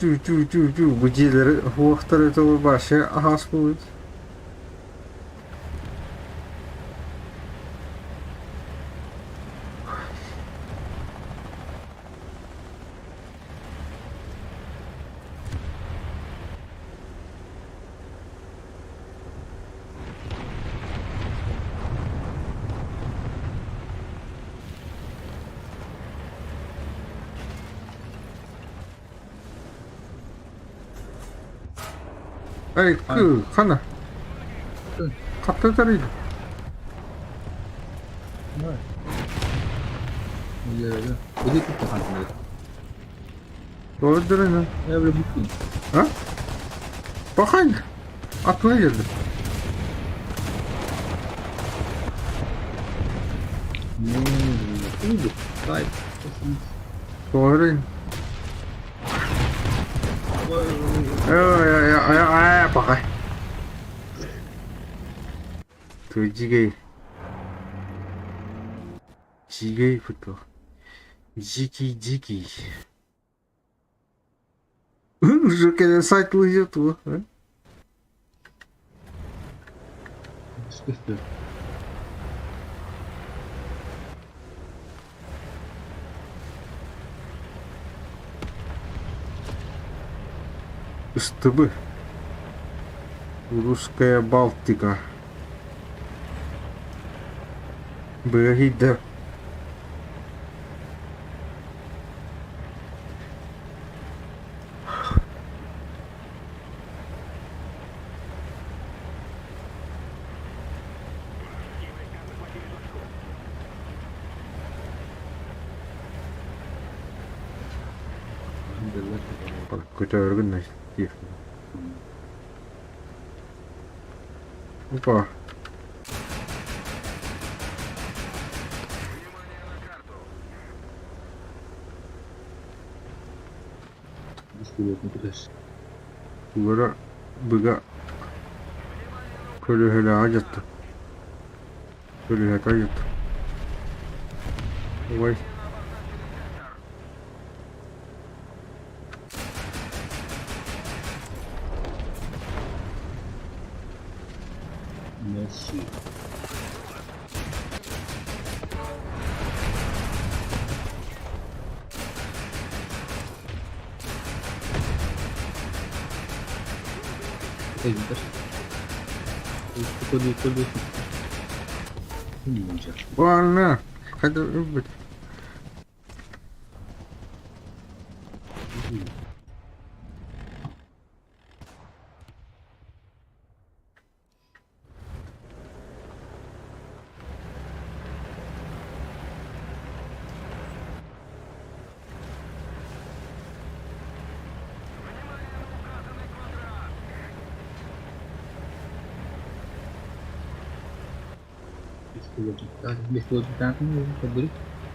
түү түү түү түү бу дьиэлэри хуохтары тобу башы ахас буут. Эй, хана. Каттатар. Doğru. Ha? Bakayım. Aklına geldi. Doğru. Ай, бакай. Дикий. Дикий футбол. Дикий, дикий. Уже когда сайт лызет, а? СТБ. Русская Балтика. Бэгидер. Көтөргүн Опа. Бугара быга көлөһөлө ажатты. Көлөһө ажатты. Ой. Messi. Ладно. Hadi öbür.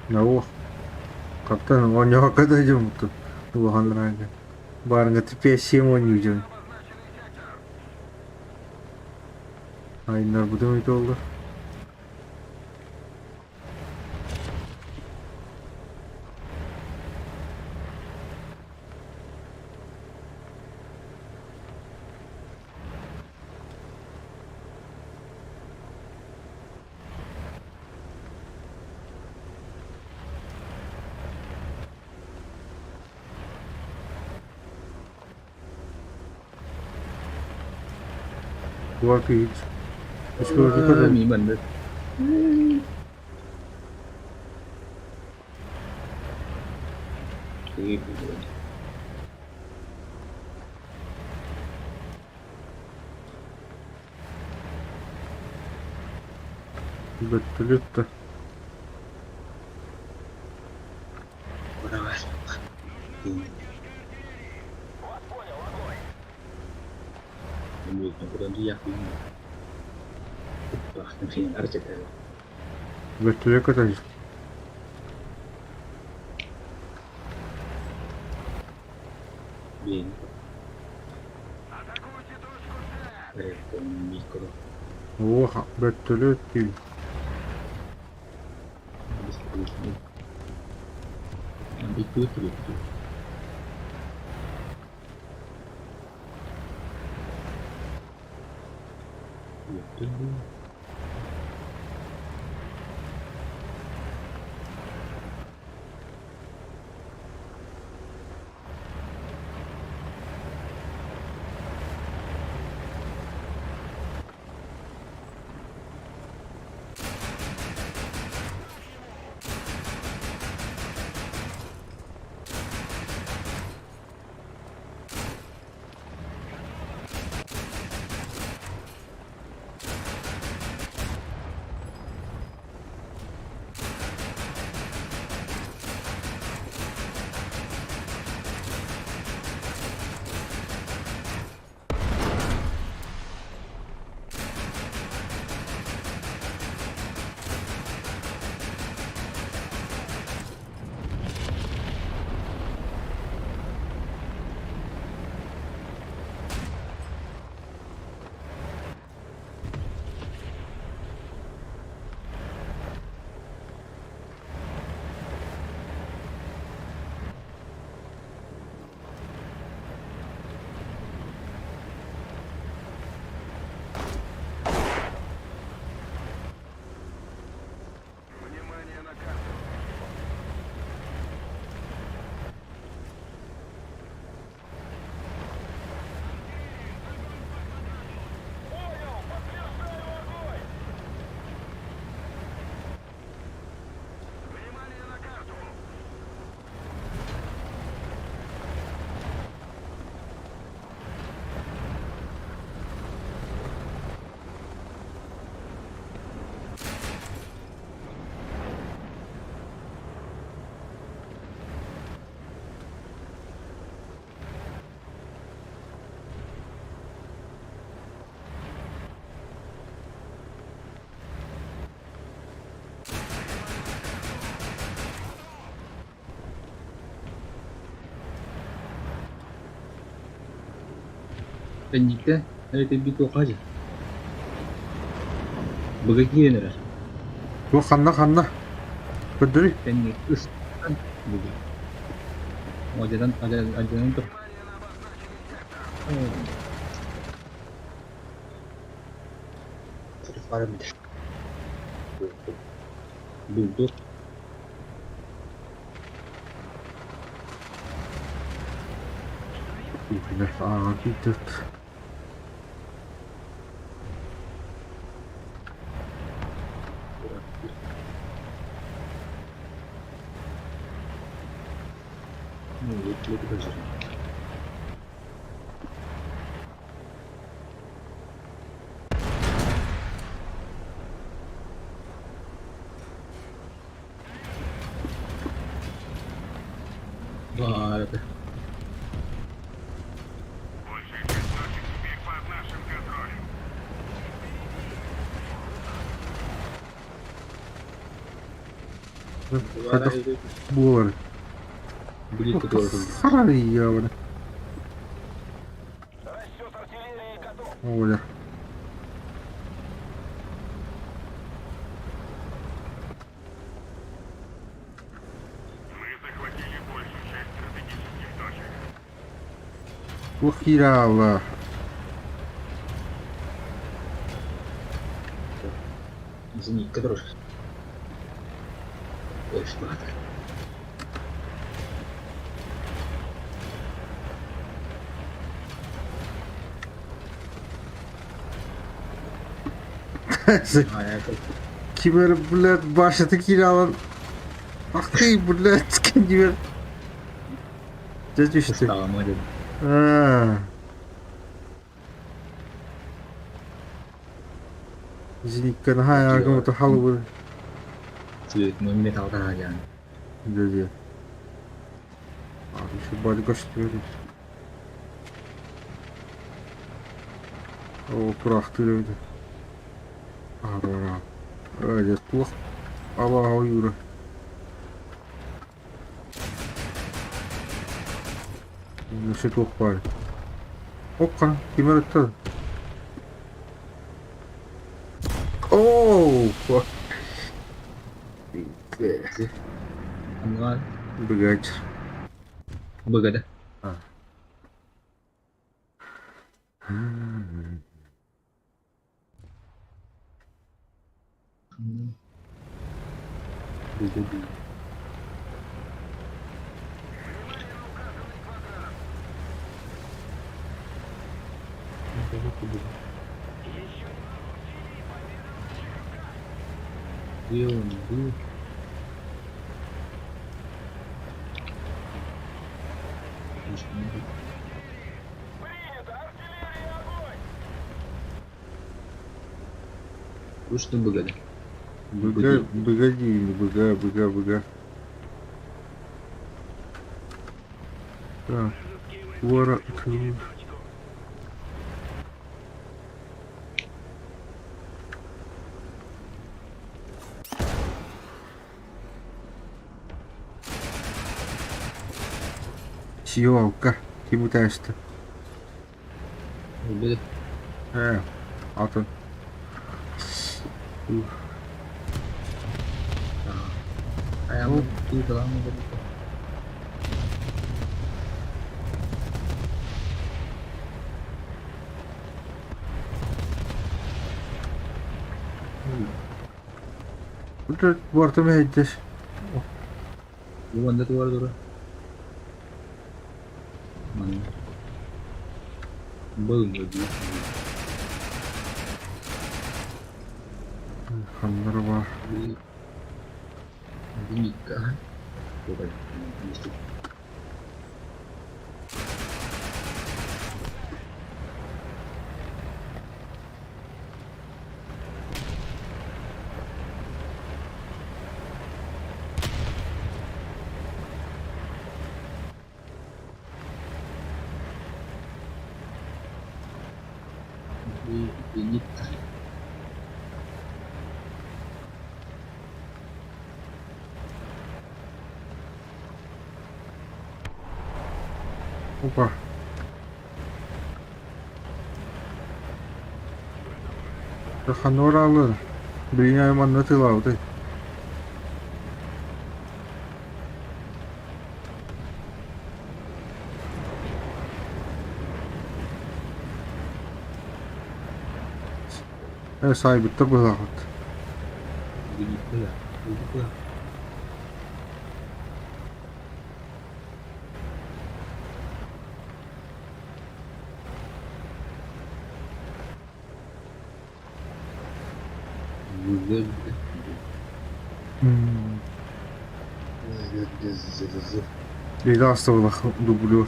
No. Каптан он когда идем тут. Улахан Барынга 5-7 ойнайжын. Айнар бу демейт oldu. Duvar hiç. Hiç gördüğü kadar. Mình Бөртөлүөт да Бөртөлүөт көтөр Оо, бөртөлүөт дии. Кэнниттэн эбэтэр туохха Быга киирэн эрэр. Туох ханна ханна? Көрдөрүй. Кэнник ыстан быга. Алдьанан алдьанан тур. Булду. Ааҕа киирдит. Баарата. Большая часть точек теперь под нашим контролем. Хайдах буолар? Харайя Оля. Мы захватили большую часть стратегических точек. Туох киирэ хаалла? Зенитка тоже. Ой, что Ким эрэ, блядь, башата киирэ хаалан Ах ты, блядь, кэннибэр Дьэ түстэ. Аа. Зенитка наһаа гыммыта халыбыр Цветной металл таһаарыан. Дьэ Еще бары көстүбэт. Оо, тураахтыыр эбит. Аһара. Дьэ, туох абааһы ойуура. Өссө туох баар. Окка, ким эрэ Оо! Ангар Быгач. быгада. А. Быгады. Где он был? Точно быгада. Быга, быгади или быга, быга, быга. Так, вора. Сиолка, ким үтээстэ? Быгады. Ээ, атын. Ayağımı bir falan mı dedi? Буорта мэһэйдэс. Bu bende duvar duru. Manı. Bağım da değil. Ханнара баар. Bir nikah. Bukan. Mesti. Bir nikah. Опа. Ханоралы. Билиня манна тылаабытай. Э, саайбыттар быһаахыт. Bir nikah. Bir nikah. Güzel. Или астабылах дублер.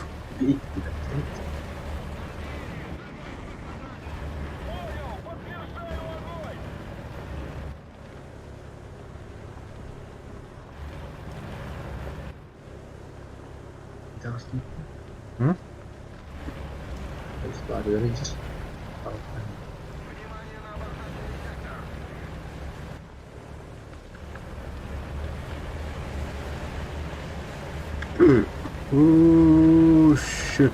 М? Ooh, shit.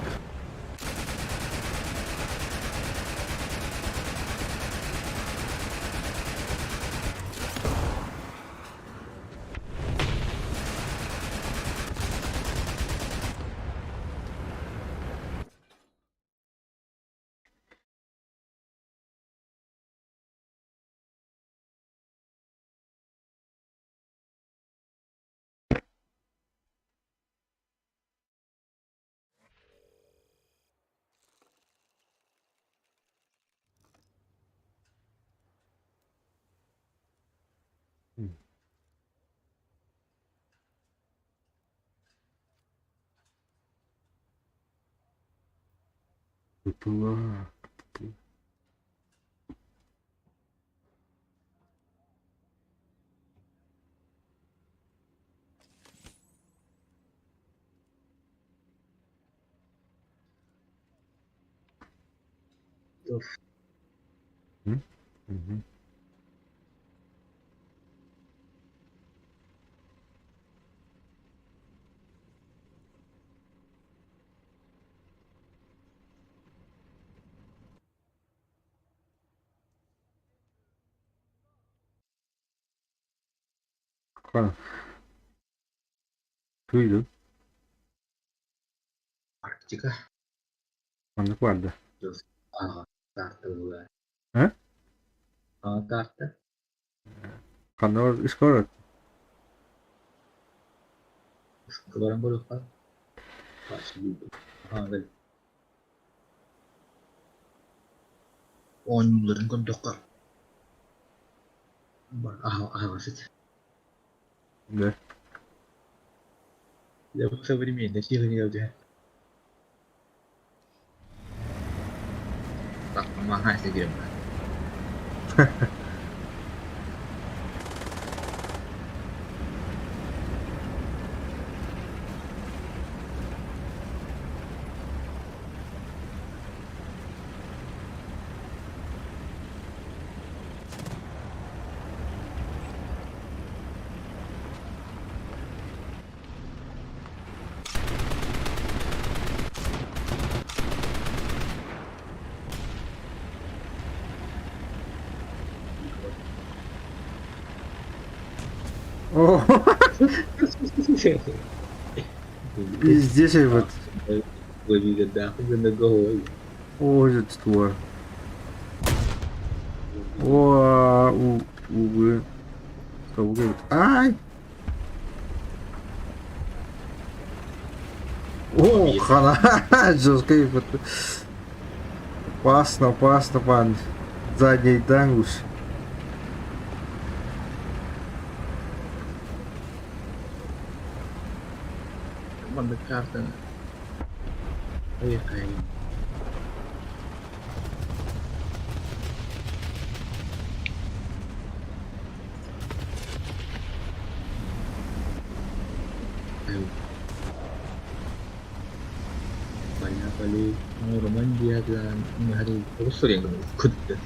ППЛА. Готов. Мгм. Хана. Туйду. Арктика. Маннык барда. Ага, карта была. Э? А, карта. Ханна бар искорот. Баран көрүөххэ. Оонньуулларын көрдөххө аһаҕас этэ. Да. Дьэ бу современный техника дьэ. Маха сигирим. О, везде вот. О, твор. О, у, увы. Ай! О, хана, жестко. Опасно, опасно, пан. Задний дангус. Маннык картаны Поехали. Поехали. Роман hari Куда?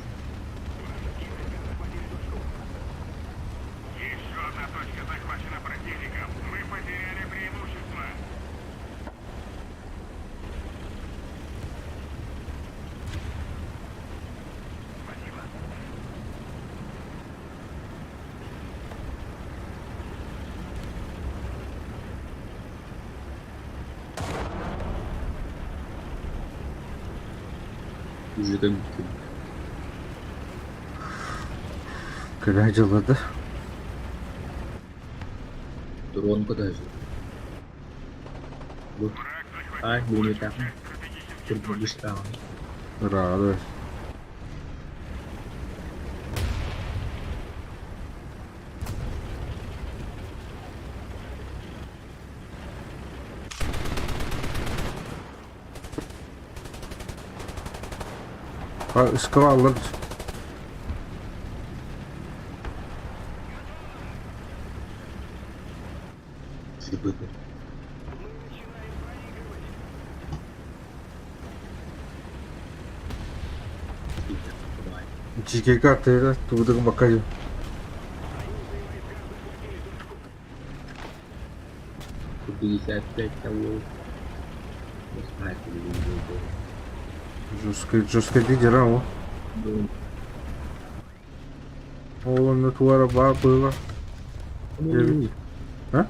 Еще одна точка захвачена противником. Мы потеряли преимущество. Спасибо. Уже как Когда дела, Дрон куда же? Вот. А, не так. Радуюсь. Скаллар. Дикий карты, туда бакаю. 55 того. Жестко, жестко лидера, о. О, натура было. А?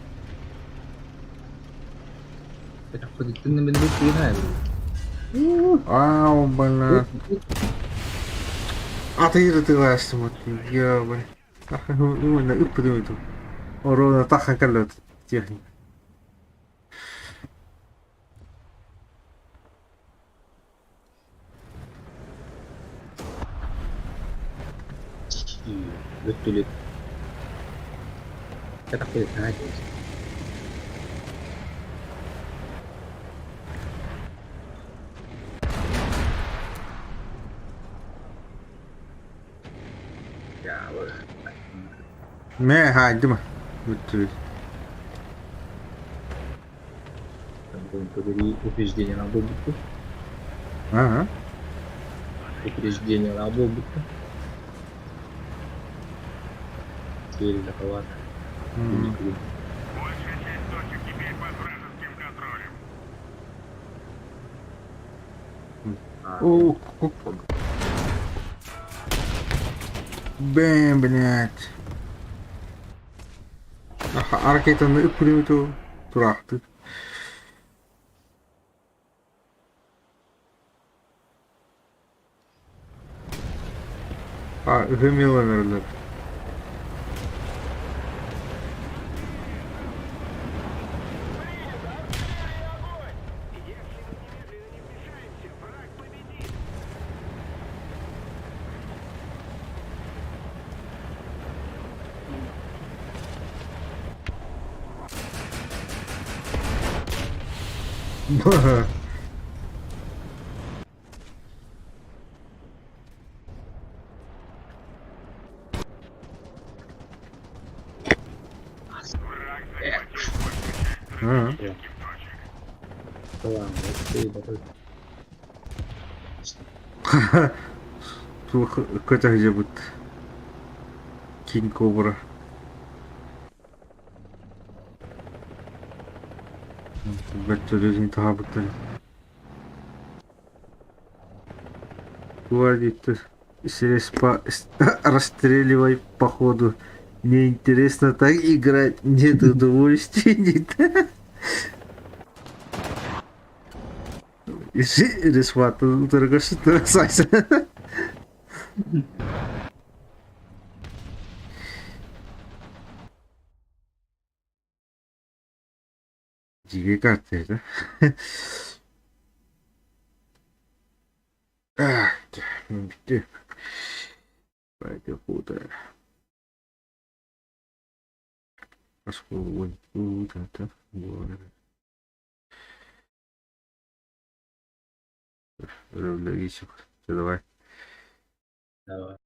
Ау, блин. А ты ты ластимо, ёбай. Ровно тахан калет техник. Вертолет. Это Мэ хаадьма. Вертолет. Убеждение на бубку. Ага. Упреждениелаах буолбуттар. Сиэрилэховато. Большая часть точек теперь под вражеским контролем. О, Бэм, блядь. Ракетаны үппүлүмүтү тураахтыыр. А, үһү миланерлер. Враг захватил большую часть стратегических точек. Туох көтө сылдьыбыт Кинг Кобра. Бөртөлүөтүн таһаабыттар. Гвардейцы средства расстреливай походу. Неинтересно так играть, нет удовольствия, нет. Рисвата Сася. Дьиҥэ карта Бүттү. Пойду. Давай. Давай.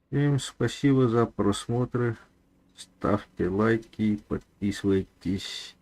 Всем спасибо за просмотры. Ставьте лайки, подписывайтесь.